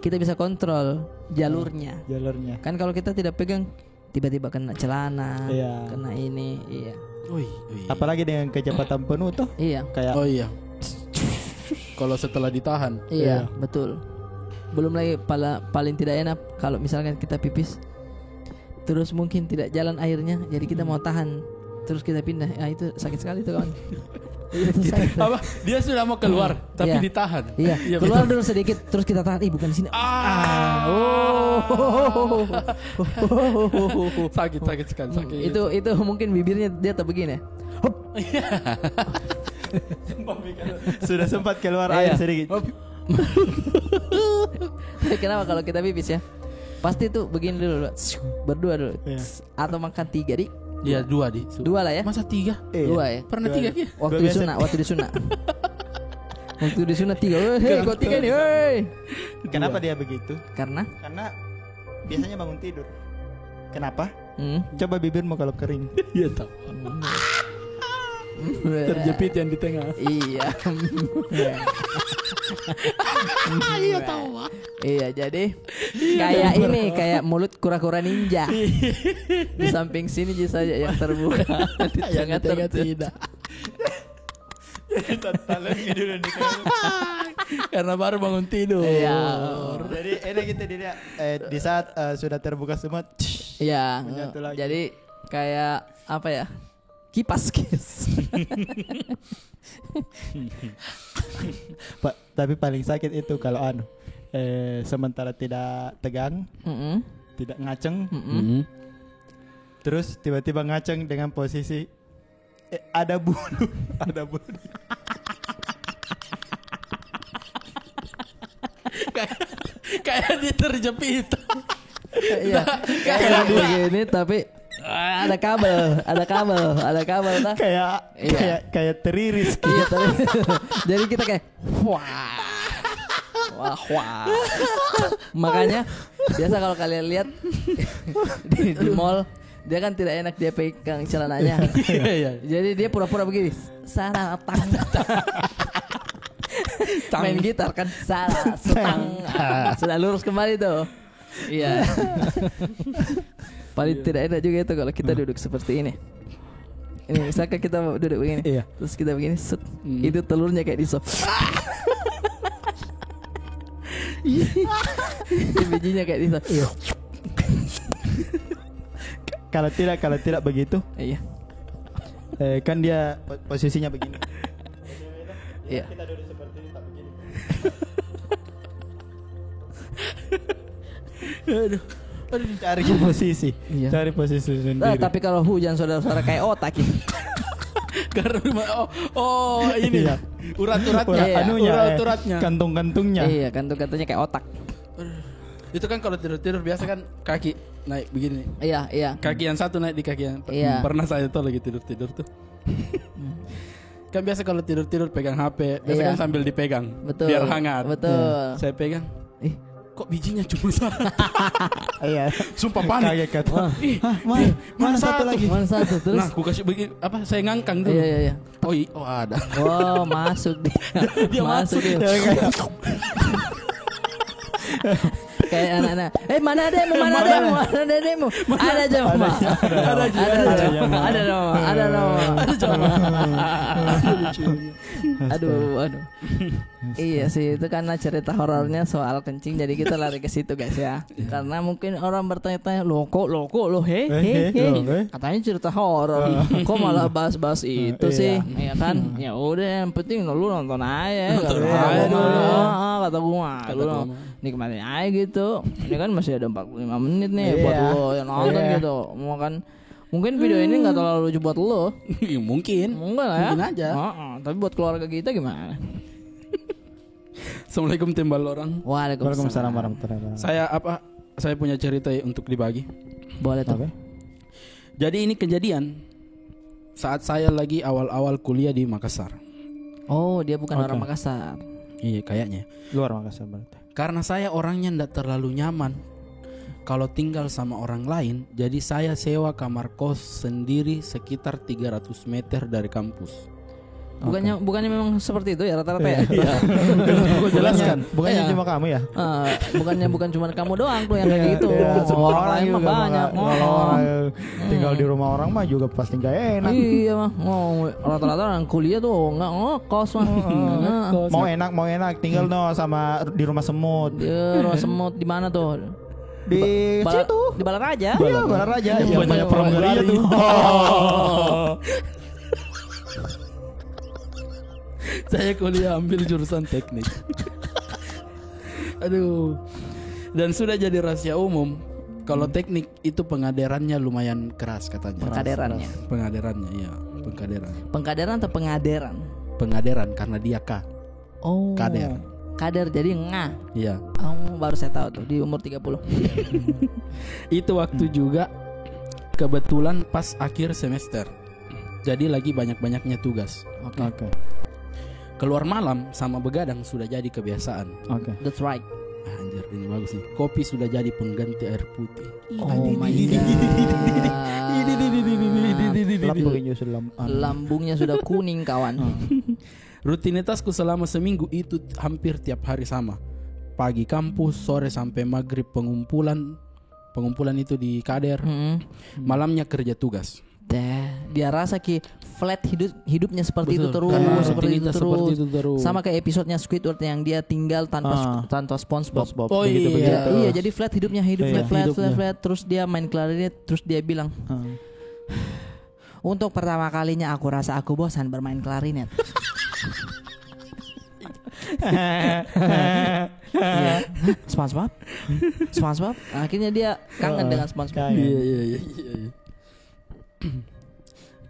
kita bisa kontrol jalurnya. Jalurnya. Kan kalau kita tidak pegang, tiba-tiba kena celana, iya, kena ini, iya. Ui, ui. Apalagi dengan kecepatan penuh tuh. Iya. Kayak, oh iya. Kalau setelah ditahan. Iya, iya, betul. Belum lagi pala-, paling tidak enak kalau misalkan kita pipis, terus mungkin tidak jalan airnya, jadi kita mau tahan, terus kita pindah. Ah, itu sakit sekali tuh, kawan. Itu sakit. Apa? Dia sudah mau keluar, tapi, iya, ditahan. Iya, iya, keluar, betul, dulu sedikit, terus kita tahan. Ih, bukan di sini. Ah. Ah, oh. Sakit, sakit sekali, sakit. Itu, itu mungkin bibirnya dia tak begini. Hup. Sudah sempat keluar air sedikit. Hup. Tapi kenapa kalau kita pipis ya? Pasti tuh begini dulu, berdua dulu. Iya. Atau makan tiga, di? Iya, dua, di. Dua lah ya? Masa tiga? Iya. Dua ya? Pernah tiga, ya? Waktu disunat, waktu disunat. Waktu disunat tiga. Weh, hei, kau tiga nih, weh. Kenapa dia begitu? Karena? Karena biasanya bangun tidur. Kenapa? Hmm. Coba bibirmu kalau kering. Iya, tahu. Hmm. Terjepit yang di tengah. Iya. Iya, tahu, Pak. Iya, jadi kayak ini, kayak mulut kura-kura ninja. Di samping sini ji saja yang terbuka. Di tengah tidak. Jadi, tantangan ini dulu nih. Karena baru bangun tidur. Iya. Jadi, enak gitu dilihat, eh, di saat, eh, sudah terbuka semua, iya, menyatu lagi. Jadi, kayak apa ya? Kipas, guys. Pa-, tapi paling sakit itu kalau anu, eh, sementara tidak tegang, mm-mm, tidak ngaceng, mm-mm, mm-mm, terus tiba-tiba ngaceng dengan posisi, eh, ada bulu, ada bulu. Kayak, kayak dia terjepit. Iya. Kayak begini, tapi, ah, ada kabel, ada kabel, ada kabel, nah. Kayak, iya, kayak, kayak teriris, iya, gitu. Teriris. Jadi kita kayak, wah. Wah, wah. Makanya, biasa kalau kalian lihat di, di mall, dia kan tidak enak dia pegang celananya. Iya, iya. Jadi dia pura-pura begini. Salah tang. Tang. Main gitar kan. Salah tang. Ah, sudah lurus kembali tuh. Iya. Paling tidak enak juga itu kalau kita duduk seperti ini. Ini, misalkan kita duduk begini, iya, terus kita begini, set. Hmm. Itu telurnya kayak disop. Itu bijinya kayak disop. Iya. Kalau tidak, kalau tidak begitu, iya, eh, kan dia po-, posisinya begini. Iya. Kita duduk seperti ini, tak begini. Aduh. Aduh. Cari posisi. Iya. Cari posisi sendiri. Nah, tapi kalau hujan, saudara-saudara, kayak otak ini. Karena, oh, oh, ini. Iya. Urat-uratnya. Urat, iya, anunya, eh, urat-uratnya. Kantung-kantungnya. Iya, kantung-kantungnya kayak otak. Aduh. Itu kan kalau tidur-tidur biasa kan kaki naik begini. Iya, iya. Kaki yang satu naik di kaki yang, iya, pernah saya tuh lagi tidur-tidur tuh. Kan biasa kalau tidur-tidur pegang H P, biasa, iya, kan sambil dipegang, betul, biar hangat. Betul. Saya pegang, ih, kok bijinya cuma satu? Iya. Sumpah panik. Kaget kata. Wah. Ih, hah, mana? Ih, mana satu lagi? Mana satu? Terus? Nah, ku kasih begini, apa, saya ngangkang dulu. Iya, iya, iya. Oh, i-, oh, ada. Wah, masuk dia. Dia masuk, masuk dia. Kayak anak-anak, "Eh, mana adekmu? Mana adekmu? Mana adekmu?" Mana? Ada aja, Mama. Ada aja. Ada aja, Mama. Ada aja, Mama. Ada aja, Mama. Aduh, aduh. Iya sih, itu karena cerita horornya soal kencing, jadi kita lari ke situ, guys, ya. Iya. Karena mungkin orang bertanya-tanya, "Loh, kok, loh, kok, loh, he, eh, he, he, he, loh, eh?" Katanya cerita horor. Ah. Kok malah bahas-bahas itu sih, iya, iya kan? Hmm. Ya udah, yang penting lu nonton aja, nonton aja dulu. Ah, kata gua mah, kata gua mah, nikmatin aja gitu. Ini kan masih ada empat puluh lima menit nih, iya, buat lo yang nonton, iya, gitu. Mau kan, mungkin video ini nggak terlalu lucu buat lo. Iya, mungkin. Mungkin lah ya. Mungkin aja. Heeh, tapi buat keluarga kita gimana? Assalamualaikum, Timbal Orang. Waalaikumsalam. Waalaikumsalam warahmatullahi wabarakatuh. Saya apa? Saya punya cerita untuk dibagi. Boleh tuh. Oke. Jadi ini kejadian saat saya lagi awal-awal kuliah di Makassar. Oh, dia bukan orang Makassar. Iya, kayaknya. Luar Makassar berarti. Karena saya orangnya ndak terlalu nyaman kalau tinggal sama orang lain, jadi saya sewa kamar kos sendiri sekitar tiga ratus meter dari kampus. Bukannya, bukannya memang seperti itu ya rata-rata ya? Iya. Gua jelaskan. Bukannya cuma kamu ya? Ah, bukannya, bukan cuma kamu doang tuh yang kayak gitu. Iya, semua orang lain mah juga banyak. Kalau orang tinggal di rumah orang mah juga pasti nggak enak. Iya mah. Oh, rata-rata orang kuliah tuh nggak ngekos mah. Mau enak, mau enak, tinggal no sama di rumah semut. Iya, rumah semut di mana tuh? Di situ. Di Balaraja. Iya, Balaraja. Yang banyak pramugari tuh. Saya kuliah ambil jurusan teknik. Aduh. Dan sudah jadi rahasia umum, kalau teknik itu pengaderannya lumayan keras katanya. Pengaderannya. Pengaderannya, iya, pengkaderan. Pengkaderan atau pengaderan? Pengaderan, karena dia K. Oh. Kader. Kader, jadi nga. Iya. Oh, baru saya tahu tuh di umur tiga puluh. Itu waktu juga kebetulan pas akhir semester. Jadi lagi banyak-banyaknya tugas. Oke. Oke. Keluar malam sama begadang sudah jadi kebiasaan. Oke. That's right. Ah, anjir, ini bagus nih. Kopi sudah jadi pengganti air putih. Oh my God. Lambungnya sudah lem-, anu. Lambungnya sudah kuning, kawan. Rutinitasku selama seminggu itu hampir tiap hari sama. Pagi kampus, sore sampai maghrib pengumpulan. Pengumpulan itu di kader. Malamnya kerja tugas. Deh, dia rasa ki flat hidup, hidupnya seperti itu terus, karena seperti itu rutinitas terus. Seperti itu terus. Sama kayak episodenya Squidward yang dia tinggal tanpa, tanpa SpongeBob. SpongeBob. Oh, begitu, iya. Begitu. Iya, jadi flat hidupnya, hidupnya flat, flat, flat. Terus dia main klarinet, terus dia bilang, "Untuk pertama kalinya aku rasa aku bosan bermain klarinet." Iya. "SpongeBob? SpongeBob?" Akhirnya dia kangen dengan SpongeBob. Kangen. Iya, iya, iya, iya, iya.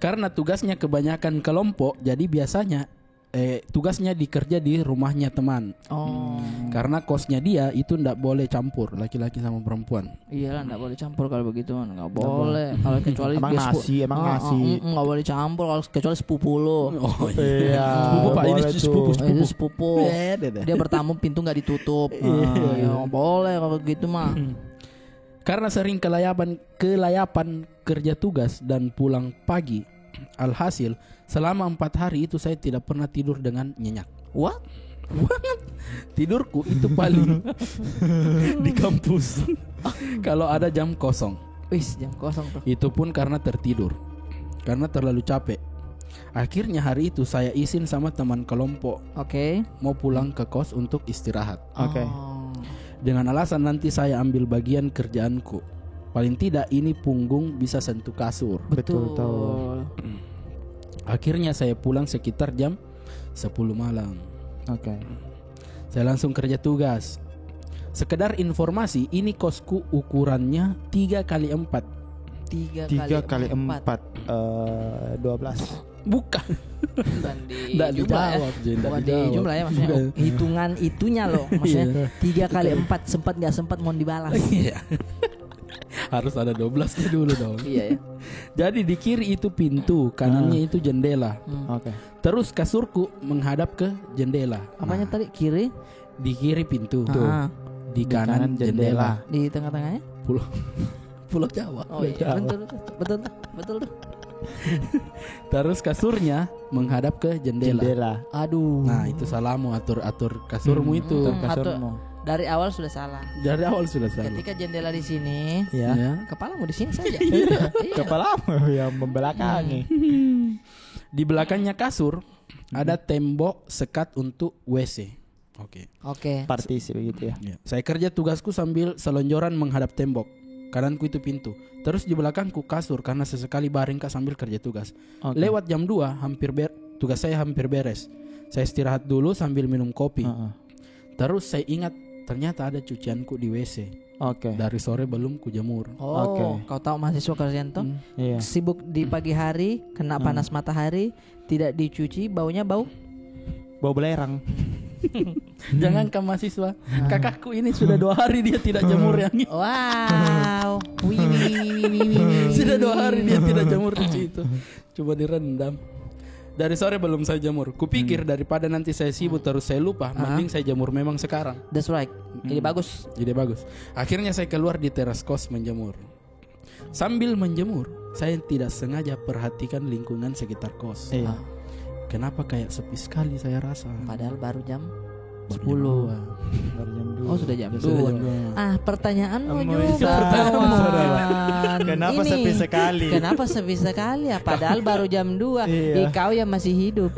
Karena tugasnya kebanyakan kelompok, jadi biasanya, eh, tugasnya dikerja di rumahnya teman. Oh. Karena kosnya dia itu ndak boleh campur laki-laki sama perempuan. Iyalah, ndak boleh campur kalau begitu, man. Nggak boleh. Kalau kecuali emang dia sepu-, nasi, emang nasi. Nggak boleh campur kalau kecuali sepupu lo. Oh, iya. Iya, sepupu, Pak, ini boleh tuh. Sepupu, sepupu. Itu sepupu. Iya, deh, deh. Dia bertamu, pintu nggak ditutup. Iya. Ah, ya, nggak boleh kalau gitu mah. Karena sering kelayapan, kelayapan kerja tugas dan pulang pagi. Alhasil, selama empat hari itu saya tidak pernah tidur dengan nyenyak. What? What? Tidurku itu paling di kampus. Kalau ada jam kosong. Wis, jam kosong tuh. Itu pun karena tertidur. Karena terlalu capek. Akhirnya hari itu saya izin sama teman kelompok. Oke. Mau pulang ke kos untuk istirahat. Oke. Oh. Dengan alasan nanti saya ambil bagian kerjaanku. Paling tidak ini punggung bisa sentuh kasur. Betul, betul. Akhirnya saya pulang sekitar jam sepuluh malam. Oke. Saya langsung kerja tugas. Sekedar informasi, ini kosku ukurannya tiga kali empat. Tiga kali empat. Tiga kali empat, eh, dua belas. Bukan. Bukan di jumlah ya. Nggak dijawab, Jay, nggak dijawab. Bukan di jumlah ya, maksudnya. Bukan. Hitungan itunya loh. Maksudnya, iya, tiga kali empat, sempat nggak sempat mau dibalas. Iya. Harus ada dua belasnya dulu dong. Iya, ya. Jadi di kiri itu pintu, kanannya itu jendela. Hmm. Oke. Terus kasurku menghadap ke jendela. Apanya tadi? Kiri? Di kiri pintu. Ah. Di kanan jendela. Di tengah-tengahnya? Pulau, Pulau Jawa. Oh iya, betul, betul, betul, betul tuh. Terus kasurnya menghadap ke jendela. Jendela. Aduh. Nah, itu salahmu atur-atur kasurmu itu. Hmm, atur kasurmu. Dari awal sudah salah. Dari awal sudah salah. Ketika jendela di sini, iya, kepalamu di sini saja. Iya. Kepalamu yang membelakangi. Di belakangnya kasur ada tembok sekat untuk W C. Oke. Oke. Partisi begitu ya. Ya. Saya kerja tugasku sambil selonjoran menghadap tembok. Kananku itu pintu. Terus di belakangku kasur karena sesekali baring ka sambil kerja tugas. Oke. Lewat jam dua hampir ber-, tugas saya hampir beres. Saya istirahat dulu sambil minum kopi. Heeh. Terus saya ingat ternyata ada cucianku di W C. Oke. Dari sore belum kujemur. Oh, oke. Kau tahu mahasiswa kalian tuh? Hmm. Iya. Sibuk di pagi hari, kena panas matahari, tidak dicuci, baunya bau? Bau belerang. Jangankan mahasiswa, kakakku ini sudah dua hari dia tidak jemur yang ini. Wow. Wih, wih, wih, wih, wih, wih. Sudah dua hari dia tidak jemur di situ. Coba direndam. Dari sore belum saya jemur. Kupikir daripada nanti saya sibuk terus saya lupa, mending saya jemur memang sekarang. That's right. Jadi bagus. Jadi bagus. Akhirnya saya keluar di teras kos menjemur. Sambil menjemur, saya tidak sengaja perhatikan lingkungan sekitar kos. Iya. Ah. Kenapa kayak sepi sekali saya rasa? Padahal baru jam sepuluh. Baru jam dua. Baru jam dua. Oh, sudah jam dua. Ya, sudah jam dua. Ah, pertanyaanmu juga, kawan. Kenapa sepi sekali? Kenapa sepi sekali? Ya, padahal baru jam dua. Iya. Ih, kau yang masih hidup.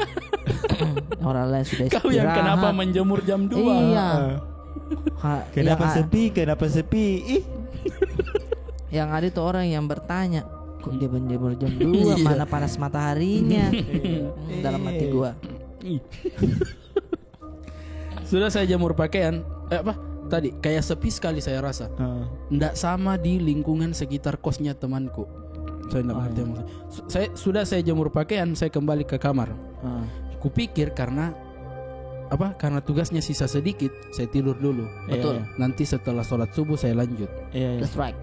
Orang lain sudah istirahat. Kau yang kenapa menjemur jam dua? Iya. Kenapa sepi? Kenapa sepi? Ih. Yang ada tuh orang yang bertanya, "Kok dia menjemur jam dua? Iya. Mana panas mataharinya?" Hmm, dalam hati gua. Ih. Sudah saya jemur pakaian, eh, apa? Tadi, kayak sepi sekali saya rasa. Ndak sama di lingkungan sekitar kosnya temanku. Saya ndak ngerti maksudnya. Su-, saya, sudah saya jemur pakaian, saya kembali ke kamar. Kupikir karena, apa? Karena tugasnya sisa sedikit, saya tidur dulu. Iya, betul. Nanti setelah sholat subuh saya lanjut. Iya, iya. That's right.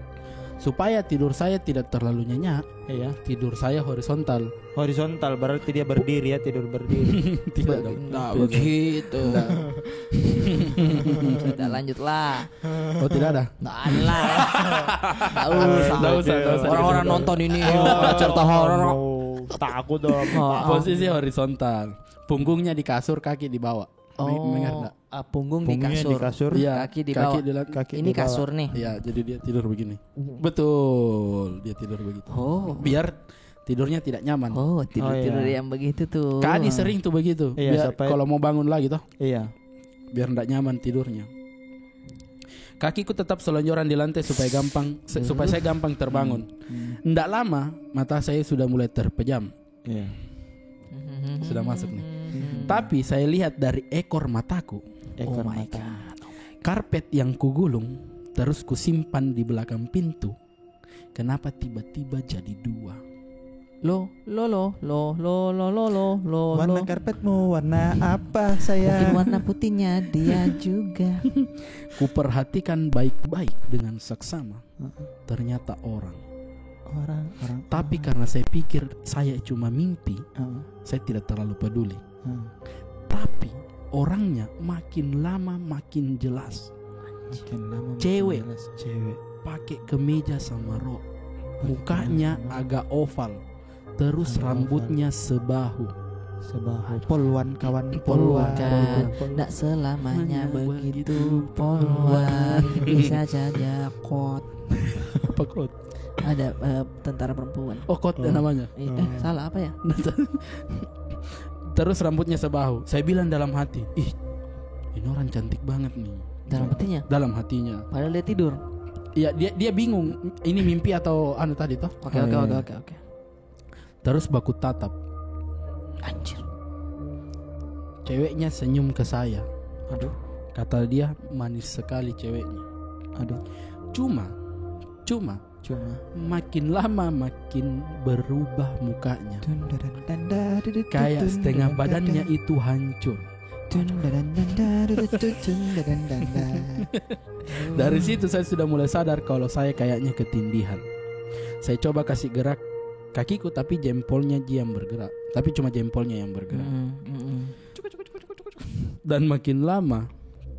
Supaya tidur saya tidak terlalu nyenyak, iya, tidur saya horizontal. Horizontal berarti dia berdiri ya, tidur berdiri. Tidak dong. Tidak begitu. Tidak. Sudah, lanjutlah. Oh, tidak ada? Nggak ada lah. Nggak usah. Nggak usah, nggak usah. Orang-orang nonton ini, cerita horor. Takut dong. Posisi horizontal. Punggungnya di kasur, kaki di bawah. Oh, mengerti nggak? Ah, punggung di kasur. Punggungnya di kasur. Iya, kaki di bawah. Ini kasur nih. Iya, jadi dia tidur begini. Betul, dia tidur begitu. Oh. Biar tidurnya tidak nyaman. Oh, tidur-tidur yang begitu tuh. Kak Adi sering tuh begitu. Iya, biar kalau mau bangun lagi toh. Iya. Biar ndak nyaman tidurnya. Kakiku tetap selonjoran di lantai supaya gampang, se-, supaya saya gampang terbangun. Ndak lama, mata saya sudah mulai terpejam. Iya. Sudah masuk nih. Tapi saya lihat dari ekor mataku. Ekor mata. Oh my God. Karpet yang kugulung, terus kusimpan di belakang pintu. Kenapa tiba-tiba jadi dua? Lo, lo, lo. Warna karpetmu warna apa, sayang? Mungkin warna putihnya dia juga. Kuperhatikan baik-baik dengan seksama. Ternyata orang. Orang, orang. Tapi karena saya pikir saya cuma mimpi, saya tidak terlalu peduli. Tapi orangnya makin lama makin jelas. Makin lama makin jelas. Cewek. Cewek. Pakai kemeja sama rok. Mukanya agak oval. Terus rambutnya sebahu. Sebahu. Polwan, kawan, polwan. Ndak selamanya begitu, polwan. Bisa saja kot. Apa kot? Ada, eh, tentara perempuan. Oh, kot namanya. Eh, salah apa ya? Terus rambutnya sebahu. Saya bilang dalam hati, "Ih, ini orang cantik banget nih." Dalam hatinya? Dalam hatinya. Padahal dia tidur. Iya, dia, dia bingung. Ini mimpi atau anu tadi toh? Oke, oke, oke, oke, oke. Terus baku tatap. Anjir. Ceweknya senyum ke saya. Aduh. Kata dia, "Manis sekali ceweknya." Aduh. Cuma, cuma, cuma, makin lama makin berubah mukanya. Kayak setengah badannya itu hancur. Dari situ saya sudah mulai sadar kalau saya kayaknya ketindihan. Saya coba kasih gerak kakiku, tapi jempolnya ji yang bergerak. Tapi cuma jempolnya yang bergerak. Dan makin lama,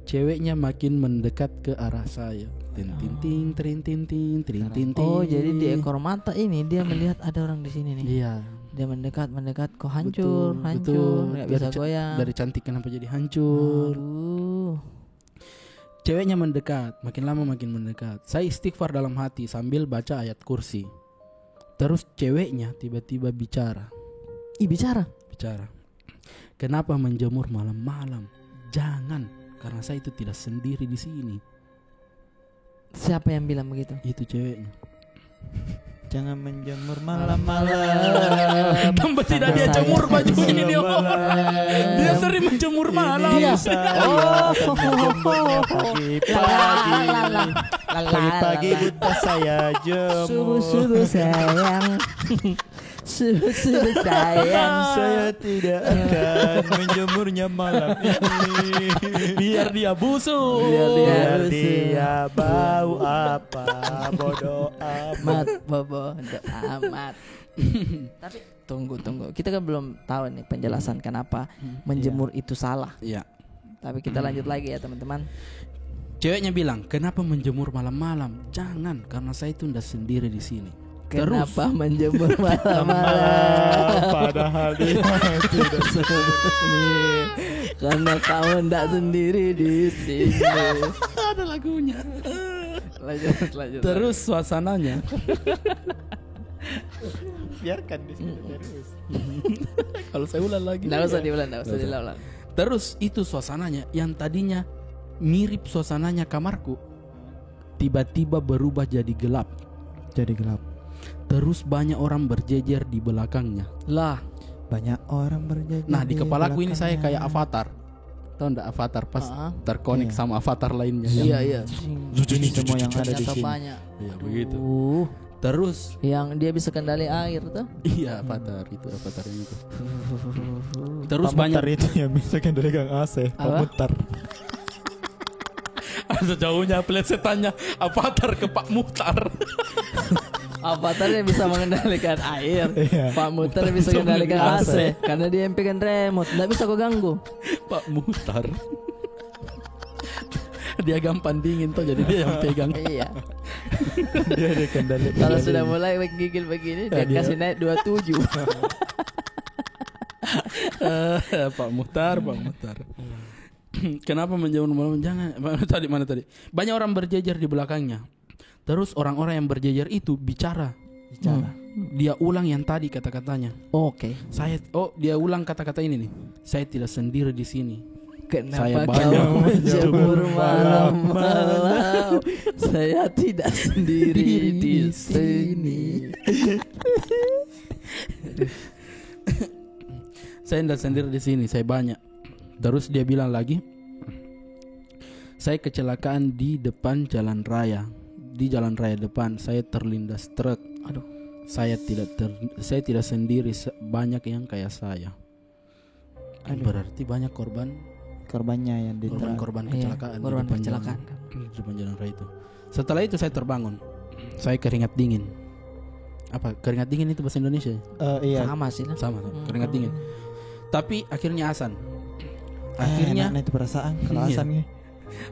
ceweknya makin mendekat ke arah saya. Ting, ting, ting, tring, ting, ting, tring, ting, ting. Oh, jadi di ekor mata ini dia melihat ada orang di sini nih. Iya. Dia mendekat, mendekat, kok hancur, hancur, nggak bisa goyang. Dari cantik kenapa jadi hancur? Aduh. Ceweknya mendekat, makin lama makin mendekat. Saya istighfar dalam hati sambil baca ayat kursi. Terus ceweknya tiba-tiba bicara. Ih, bicara? Bicara. "Kenapa menjemur malam-malam?" "Jangan, karena saya itu tidak sendiri di sini." Siapa yang bilang begitu? Itu ceweknya. "Jangan menjemur malam-malam." Tambah tidak dia jemur bajunya dia. Dia sering menjemur malam. Dia. Oh. Pagi-pagi. Pagi-pagi buta saya jemur. Subuh-subuh sayang. Saya tidak akan menjemurnya malam ini. Biar dia busuk. Biar dia Biar busuk. dia bau apa, bodoh amat. Mat, bobo, bodoh amat. Tapi tunggu, tunggu. Kita kan belum tahu nih penjelasan kenapa Hmm, menjemur iya. itu salah. Iya. Tapi kita lanjut lagi ya, teman-teman. Ceweknya bilang, "Kenapa menjemur malam-malam?" "Jangan, karena saya itu ndak sendiri di sini." Kenapa Terus, menjemur malam-malam? Padahal dia tidak sendiri. Karena kamu ndak sendiri di sini. Ada lagunya. Lanjut, lanjut. Terus suasananya. Biarkan di situ terus. Kalau saya ulang lagi. Nggak usah diulang, nggak usah Nggak usah. diulang. Terus itu suasananya yang tadinya mirip suasananya kamarku, tiba-tiba berubah jadi gelap. Jadi gelap. Terus banyak orang berjejer di belakangnya. Lah. Banyak orang berjejer Nah, di di kepalaku ini saya belakangnya. kayak avatar. Tahu ndak avatar pas Ah. terkonek Iya. sama avatar lainnya? Iya, iya. Ini semua yang ada di Ternyata sini. banyak. Iya, begitu. Aduh. Terus Yang dia bisa kendali air tuh. Iya, avatar itu, avatar itu. Terus Pak banyak Mutar itu yang bisa kendalikan A C, Pak Apa? Mutar. Sejauhnya plesetannya avatar ke Pak Mutar. Avatar yang bisa mengendalikan air. Iya. Pak Mutar yang bisa Bisa mengendalikan mengendalikan A C. A C. Karena dia yang pegang remote. Nggak bisa kau ganggu. Pak Mutar. Dia gampang dingin tuh, jadi dia yang pegang. Iya. Dia, dia kendali, Kalau kendali. sudah mulai menggigil begini, Nah, dia dia kasih naik dua tujuh. Eh, Pak Mutar, Pak Mutar. Kenapa menjemur malam? Jangan. Mana tadi, mana tadi? Banyak orang berjejer di belakangnya. Terus orang-orang yang berjejer itu bicara. Bicara. Hmm. Dia ulang yang tadi kata-katanya. Oke. Saya, oh, dia ulang kata-kata ini nih. "Saya tidak sendiri di sini. Kenapa Saya kau banyak menjemur menjemur malam-malam? malam-malam. Saya tidak sendiri di Di sini." sini. Saya tidak sendiri di sini, saya banyak. Terus dia bilang lagi, "Saya kecelakaan di depan jalan raya. Di jalan raya depan, saya terlindas truk. Aduh. Saya tidak ter-, saya tidak sendiri, se-, banyak yang kayak saya." Aduh. Berarti banyak korban Korbannya yang di truk. Korban-korban Iya, kecelakaan di korban depan jalan, kecelakaan kan. di depan jalan raya itu. Setelah itu saya terbangun. Saya keringat dingin. Apa? Keringat dingin itu bahasa Indonesia ya? Eh, iya. Sama sih lah. Sama, sama. Hmm, Keringat hmm. dingin. Tapi akhirnya asan. Eh, Akhirnya enak nih itu perasaan kalau Iya. asan nih.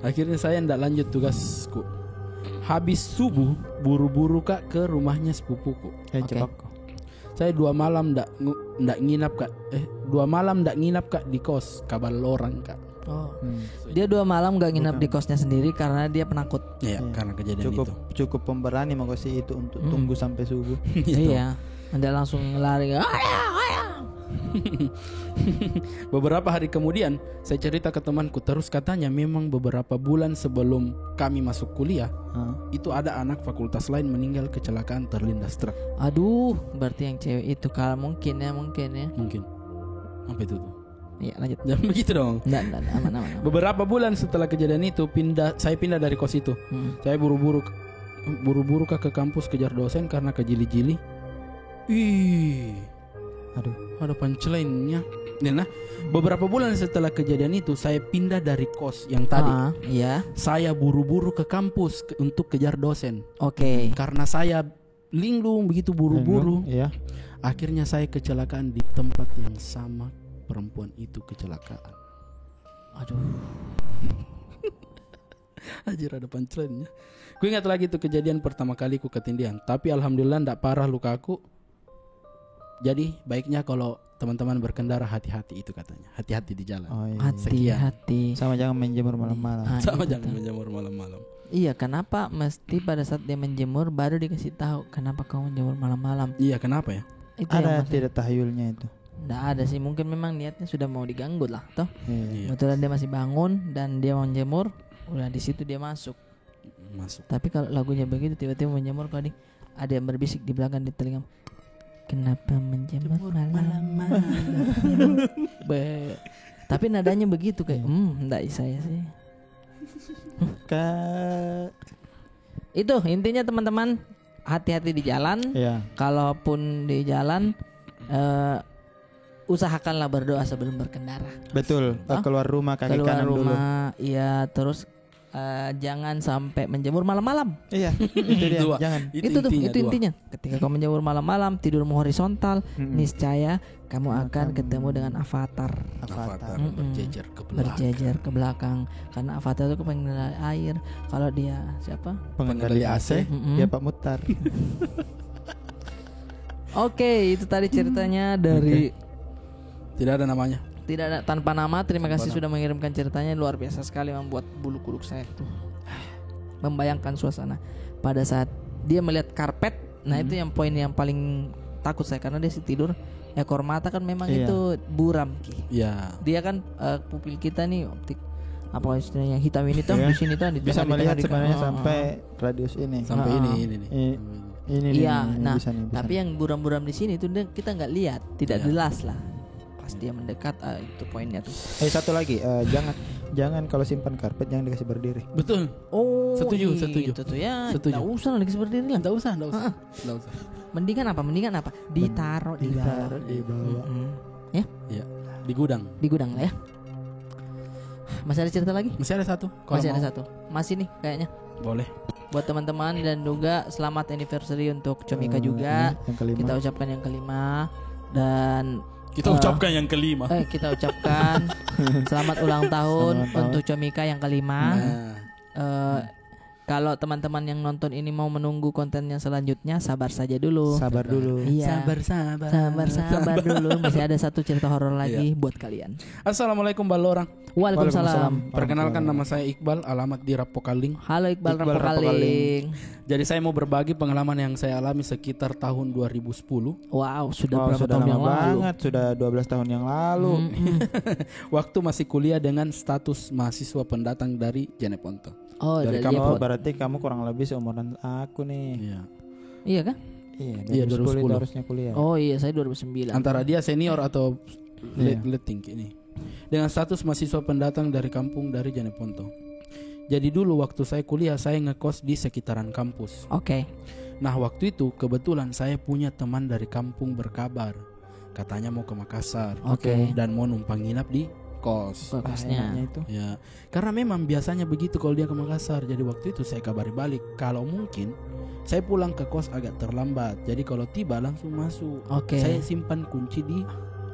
Akhirnya saya ndak lanjut tugasku. Habis subuh, buru-buru ka ke rumahnya sepupuku. Eh, Oke. cepat kok. Saya dua malam ndak ngu-, ndak nginap ka. Eh, dua malam ndak nginap ka di kos, kabal orang ka. Oh. Hmm. Dia dua malam nggak nginap Bukan. di kosnya sendiri karena dia penakut. Iya, Iya. karena kejadian Cukup, itu. cukup pemberani mako si itu untuk Hmm. tunggu sampai subuh. Gitu. Iya. Anda langsung lari. Beberapa hari kemudian, saya cerita ke temanku, terus katanya memang beberapa bulan sebelum kami masuk kuliah, Hah? itu ada anak fakultas lain meninggal kecelakaan terlindas truk. Aduh, berarti yang cewek itu. Kalau mungkin ya, mungkin ya. Mungkin. Apa itu tuh? Iya, lanjut. Jangan begitu dong. Nggak, nggak, nggak, aman, aman, aman. Beberapa bulan setelah kejadian itu, pindah, saya pindah dari kos itu. Hmm. Saya buru-buru ke, buru-buru ka ke kampus kejar dosen karena kejili-jili. Ih. Aduh. Ada punchline-nya. Nih, nah, beberapa bulan setelah kejadian itu, saya pindah dari kos yang tadi. Ah, iya. Saya buru-buru ke kampus ke, untuk kejar dosen. Oke. Karena saya linglung begitu buru-buru. Linglung, iya. Akhirnya saya kecelakaan di tempat yang sama perempuan itu kecelakaan. Aduh. Anjir, ada punchline-nya. Ku ingat lagi tuh kejadian pertama kali ku ketindihan. Tapi alhamdulillah ndak parah lukaku. Jadi, baiknya kalau teman-teman berkendara, hati-hati itu katanya. Hati-hati di jalan. Oh, iya. Sekian. Hati-hati. Sama jangan menjemur malam-malam. Ah, Sama iya, jangan betul. menjemur malam-malam. Iya, kenapa mesti pada saat dia menjemur baru dikasih tahu kenapa kamu menjemur malam-malam? Iya, kenapa ya? Itu yang Ada masalah. tidak tahyulnya itu. Nggak ada sih, mungkin memang niatnya sudah mau diganggu lah, toh. Iya. Iya. Kebetulan dia masih bangun dan dia mau menjemur, udah di situ dia masuk. Masuk. Tapi kalau lagunya begitu, tiba-tiba menjemur, kau di-, ada yang berbisik di belakang di telinga, "Kenapa menjemur Jemur malam?" malam-malam. Be-, tapi nadanya begitu, kayak, Iya. "Hmm, ndak saya sih." Ka- Itu intinya, teman-teman, hati-hati di jalan. Iya. Kalaupun di jalan, eh, usahakanlah berdoa sebelum berkendara. Betul. Eh, keluar rumah kaki kanan dulu. Keluar rumah, iya, terus eh, jangan sampai menjemur malam-malam. Iya, itu dia, jangan. Itu tuh, itu intinya. Ketika kau menjemur malam-malam, tidurmu horizontal, niscaya kamu akan ketemu dengan avatar. Avatar. Berjejer ke belakang. Berjejer ke belakang. Karena avatar itu pengendali air. Kalau dia siapa? Pengendali A C, dia Pak Mutar. Oke, itu tadi ceritanya dari... Tidak ada namanya. Tidak ada, tanpa nama. Terima kasih sudah mengirimkan ceritanya. Luar biasa sekali, membuat bulu kuduk saya tuh membayangkan suasana pada saat dia melihat karpet. Nah, itu yang poin yang paling takut saya, karena dia sih tidur, ekor mata kan memang itu buram ki. Iya. Dia kan, eh, pupil kita nih, optik apa istilahnya, hitam ini tuh, di sini tuh, di tengah, di tengah, di tengah. Bisa melihat sebenarnya sampai radius ini. Sampai ini, ini nih. Ini nih, ini bisa nih, bisa nih. Iya, nah, tapi yang buram-buram di sini tuh dia, kita nggak lihat, tidak jelas lah. Pas dia mendekat, ah, itu poinnya tuh. Eh, satu lagi, eh, jangan, jangan kalau simpan karpet, jangan dikasih berdiri. Betul. Oh, setuju, setuju. Itu tuh ya, setuju. Nggak usah lah dikasih berdiri lah. Nggak usah, nggak usah. Heeh. Nggak usah. Mendingan apa? Mendingan apa? Ditaruh di bawah. Ditaruh di bawah. Mm-mm. Ya? Iya, di gudang. Di gudang lah ya. Masih ada cerita lagi? Masih ada satu, kalau mau. Masih ada satu. Masih nih kayaknya. Boleh. Buat teman-teman, dan juga selamat anniversary untuk Comika juga. Eh, yang kelima. Kita ucapkan yang kelima. Dan, eh, kita ucapkan selamat ulang tahun untuk Comika yang kelima. Nah. Eh, kalau teman-teman yang nonton ini mau menunggu konten yang selanjutnya, sabar saja dulu. Sabar dulu. Iya. Sabar, sabar. Sabar, sabar dulu. Masih ada satu cerita horor lagi buat kalian. Assalamualaikum, Ballorang. Waalaikumsalam. Perkenalkan, nama saya Iqbal, alamat di Rappokalling. Halo, Iqbal, Rappokalling. Jadi, saya mau berbagi pengalaman yang saya alami sekitar tahun dua ribu sepuluh. Wow, sudah berapa tahun yang lalu? Wow, sudah lama banget, sudah dua belas tahun yang lalu. Mm-mm. Waktu masih kuliah dengan status mahasiswa pendatang dari Jeneponto. Oh, dari kampung. Oh, berarti kamu kurang lebih seumuran aku nih. Iya. Iya kah? Iya, dua ribu sepuluh itu harusnya kuliah. Oh iya, saya dua ribu sembilan. Antara dia senior atau le-, letting ini. Dengan status mahasiswa pendatang dari kampung, dari Jeneponto. Jadi dulu waktu saya kuliah, saya ngekos di sekitaran kampus. Oke. Nah, waktu itu kebetulan saya punya teman dari kampung berkabar. Katanya mau ke Makassar. Oke. Dan mau numpang nginap di kos. Ke kosnya. Ah, enaknya itu. Ya. Karena memang biasanya begitu kalau dia ke Makassar. Jadi waktu itu saya kabari balik, kalau mungkin saya pulang ke kos agak terlambat. Jadi kalau tiba, langsung masuk. Oke. Saya simpan kunci di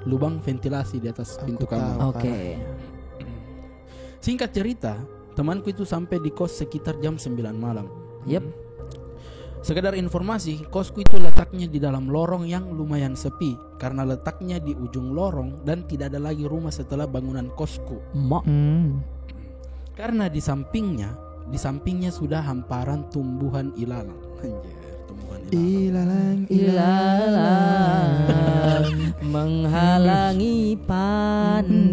lubang ventilasi di atas pintu kamar. Oke. Singkat cerita, temanku itu sampai di kos sekitar jam sembilan malam. Yep. Sekedar informasi, kosku itu letaknya di dalam lorong yang lumayan sepi, karena letaknya di ujung lorong dan tidak ada lagi rumah setelah bangunan kosku. Mak. Hmm. Karena di sampingnya, di sampingnya sudah hamparan tumbuhan ilalang. Anjir, tumbuhan ilalang. Ilalang, ilalang menghalangi pandangan.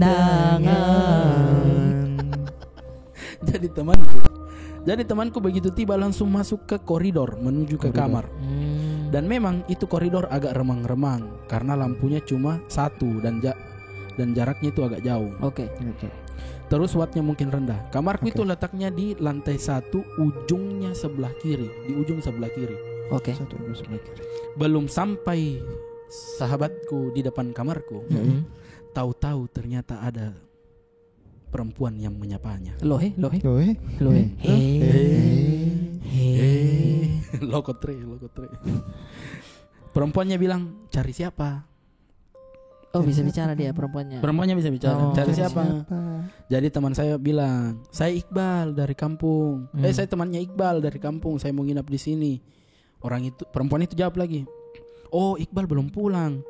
Jadi temanku, jadi temanku begitu tiba langsung masuk ke koridor menuju ke kamar. Hmm. Dan memang itu koridor agak remang-remang karena lampunya cuma satu dan ja-, dan jaraknya itu agak jauh. Oke. Terus wattnya mungkin rendah. Kamarku itu letaknya di lantai satu, ujungnya sebelah kiri, di ujung sebelah kiri. Oke. Satu ujung sebelah kiri. Belum sampai sahabatku di depan kamarku, tahu-tahu ternyata ada perempuan yang menyapanya. Lohe, lohe. Lohe. Lohe. Hei. Hei. Hei. Lokotre, lokotre. Perempuannya bilang, "Cari siapa?" Oh, bisa bicara dia, perempuannya. Perempuannya bisa bicara. Oh. "Cari siapa?" Cari siapa? Jadi teman saya bilang, "Saya Iqbal dari kampung." Eh, saya temannya Iqbal dari kampung. "Saya mau nginap di sini." Orang itu, perempuan itu jawab lagi, "Oh, Iqbal belum pulang.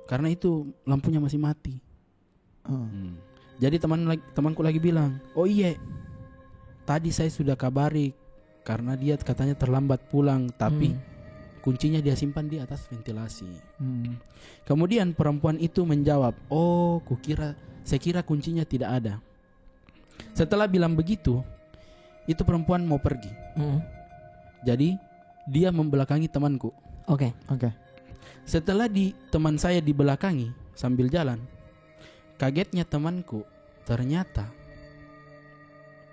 Karena itu lampunya masih mati." Hmm. Jadi teman lag-, temanku lagi bilang, "Oh iye, tadi saya sudah kabari karena dia katanya terlambat pulang, tapi kuncinya dia simpan di atas ventilasi." Hmm. Kemudian perempuan itu menjawab, "Oh, kukira, saya kira kuncinya tidak ada." Setelah bilang begitu, itu perempuan mau pergi. Hmm. Jadi, dia membelakangi temanku. Oke. Oke. Setelah di, teman saya dibelakangi sambil jalan, kagetnya temanku, ternyata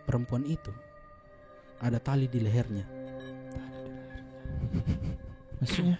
perempuan itu ada tali di lehernya. Maksudnya?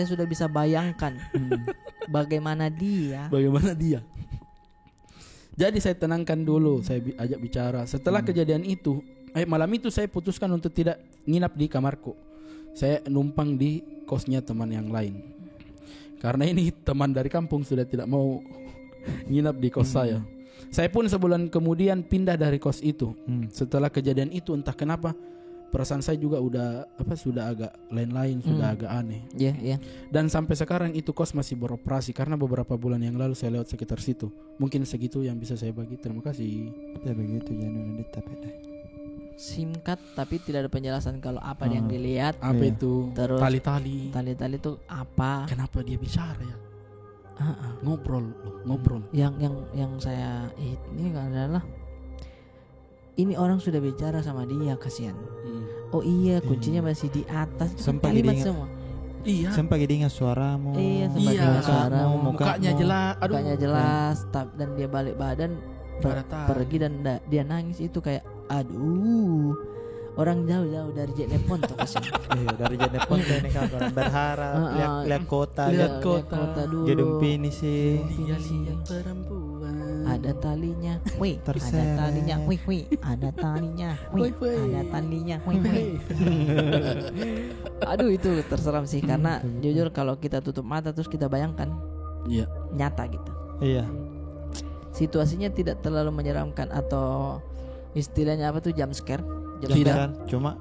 saya sudah bisa bayangkan bagaimana dia. Bagaimana dia? Jadi saya tenangkan dulu, saya bi-, ajak bicara. Setelah kejadian itu, eh, malam itu saya putuskan untuk tidak nginap di kamarku. Saya numpang di kosnya teman yang lain. Karena ini teman dari kampung sudah tidak mau nginap di kos saya. Saya pun sebulan kemudian pindah dari kos itu. Setelah kejadian itu, entah kenapa, perasaan saya juga udah, apa, sudah agak lain-lain, sudah agak aneh. Iya, iya. Dan sampai sekarang itu kos masih beroperasi, karena beberapa bulan yang lalu saya lewat sekitar situ. Mungkin segitu yang bisa saya bagi. Terima kasih. Ya, begitu, jangan nanti tapi deh. Singkat, tapi tidak ada penjelasan kalau apa yang dilihat. Apa itu? Terus tali-tali. Tali-tali itu apa? Kenapa dia bicara, ya? Ah, ah. Ngobrol, loh, ngobrol. Yang, yang, yang saya ini adalah, ini orang sudah bicara sama dia, kasihan. Oh iya, kuncinya masih di atas. Itu sempat kalimat diingat semua. Iya. Sempat diingat suaramu. Iya, sempat diingat suaramu, mukanya jelas. Aduh. Mukanya jelas, tap-, dan dia balik badan, per-, pergi dan da-, dia nangis itu kayak, aduh. Orang jauh-jauh dari Jet Nepon tuh, kasihan. Iya, dari Jet Nepon tuh ini kan, orang berharap, lihat, lihat kota, lihat kota dulu. Gedung Pinisi. Gedung Pinisi. Lihat-lihat perempuan. Ada talinya. Wih, ada talinya. Wih, wih, ada talinya. Wih, ada talinya. Wih, wih. Aduh, itu terseram sih, karena jujur kalau kita tutup mata terus kita bayangkan, iya, nyata gitu. Iya. Situasinya tidak terlalu menyeramkan atau istilahnya apa tuh, jump scare? Jump scare. Tidak. Cuma,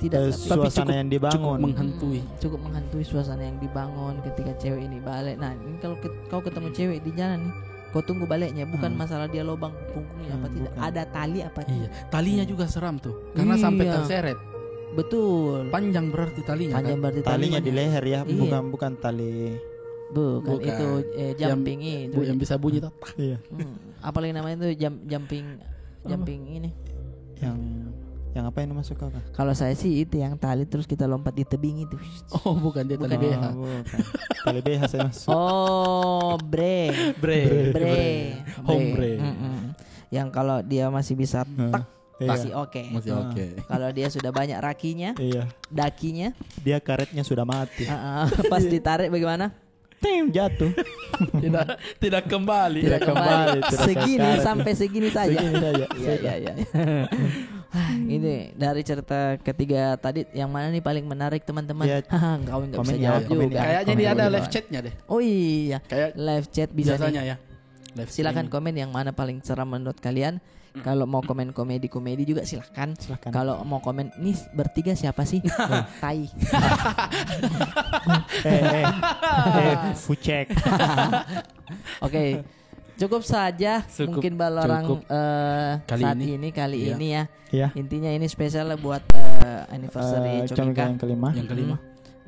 eh, tapi suasana yang dibangun. Cukup menghantui. Hmm, cukup menghantui suasana yang dibangun ketika cewek ini balik. Nah, ini kalau ket-, kau ketemu cewek di jalan nih, kau tunggu baliknya, bukan masalah dia lobang punggungnya apa tidak, ada tali apa tidak. Iya, talinya juga seram tuh, karena sampai terseret. Betul. Panjang berarti talinya, kan? Panjang berarti talinya. Talinya di leher ya, bukan, bukan tali. Bukan, itu, eh, jumping itu. Yang bisa bunyi tuh. Iya. Hmm. Apalagi namanya tuh jam-, jumping, jumping ini. Yang, yang apa ini masuk, Kakak? Kalau saya sih itu yang tali terus kita lompat di tebing itu. Oh, bukan, dia tali B H. Bukan. Tali B H saya masuk. Oh, bre. Bre. Bre. Home bre. Mm-mm. Yang kalau dia masih bisa tak, masih oke. Masih oke. Kalau dia sudah banyak rakinya, dakinya, dia karetnya sudah mati. Ah, ah. Pas ditarik bagaimana? Ting, jatuh. Tidak, tidak kembali. Tidak kembali, tidak segini, sampai segini saja. Segini saja. Iya, iya, iya. Ah, ini dari cerita ketiga tadi, yang mana nih paling menarik, teman-teman? Iya. Kau nggak bisa jawab juga. Kayaknya ini ada live chatnya deh. Oh iya, live chat bisa nih. Biasanya ya. Silakan komen yang mana paling seram menurut kalian. Kalau mau komen komedi-komedi juga silakan. Silakan. Kalau mau komen, "Nih bertiga siapa sih?" Tai. Eh, eh, eh, fucek. Oke. Cukup saja mungkin Ballorang, eh, saat ini, kali ini ya. Iya. Intinya ini spesial lah buat, eh, anniversary, eh, Comika yang kelima. Yang kelima.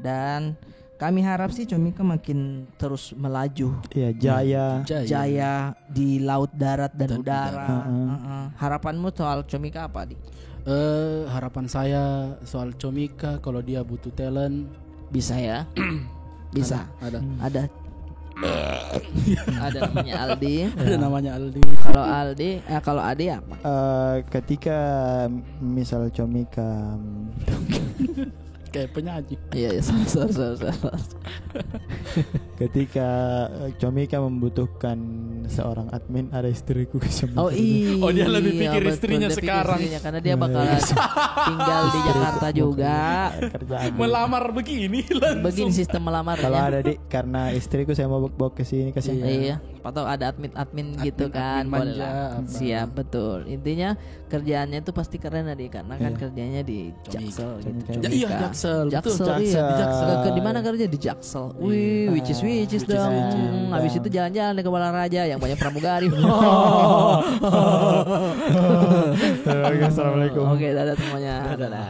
Dan kami harap sih Comika makin terus melaju. Iya, jaya. Jaya. Jaya di laut, darat, dan udara. Heeh. Harapanmu soal Comika apa, Di? Eh, harapan saya soal Comika, kalau dia butuh talent, bisa ya. Bisa. Ada. Ada. Ada namanya Aldi. Ada namanya Aldi. Kalau Aldi, eh, kalau Adi apa? Eh, ketika misal Comika Kayak penyanyi. Iya, iya, sorry, sorry, sorry, sorry. Ketika eh, Comika membutuhkan seorang admin, ada istriku ke sana. Oh iya. Oh, dia lebih pikir Betul, istrinya dia pikir sekarang. Istrinya, karena dia bakal tinggal di Jakarta juga. Kerjaan. Melamar begini langsung. Begini sistem melamar. Kalau ada, Dik, karena istriku saya mau bawa ke sini, ke sini. Iya. Atau ada admin-admin gitu Admin- kan, admin boleh manja, lah. apa. Siap, betul. Intinya kerjaannya tuh pasti keren, Adi, karena kan Iya. Kerjanya di Comika. Jaksel gitu. Comika. Ja- iya, Comika. Jaksel, betul. Jaksel, iya. Jaksel. Ke, ke di mana kerja? Di Jaksel. Wih, which is which is Which is dong. which is. Hmm, habis itu jalan-jalan ke Balaraja yang banyak pramugari. Oke, assalamualaikum. Oke, dadah semuanya. Dadah.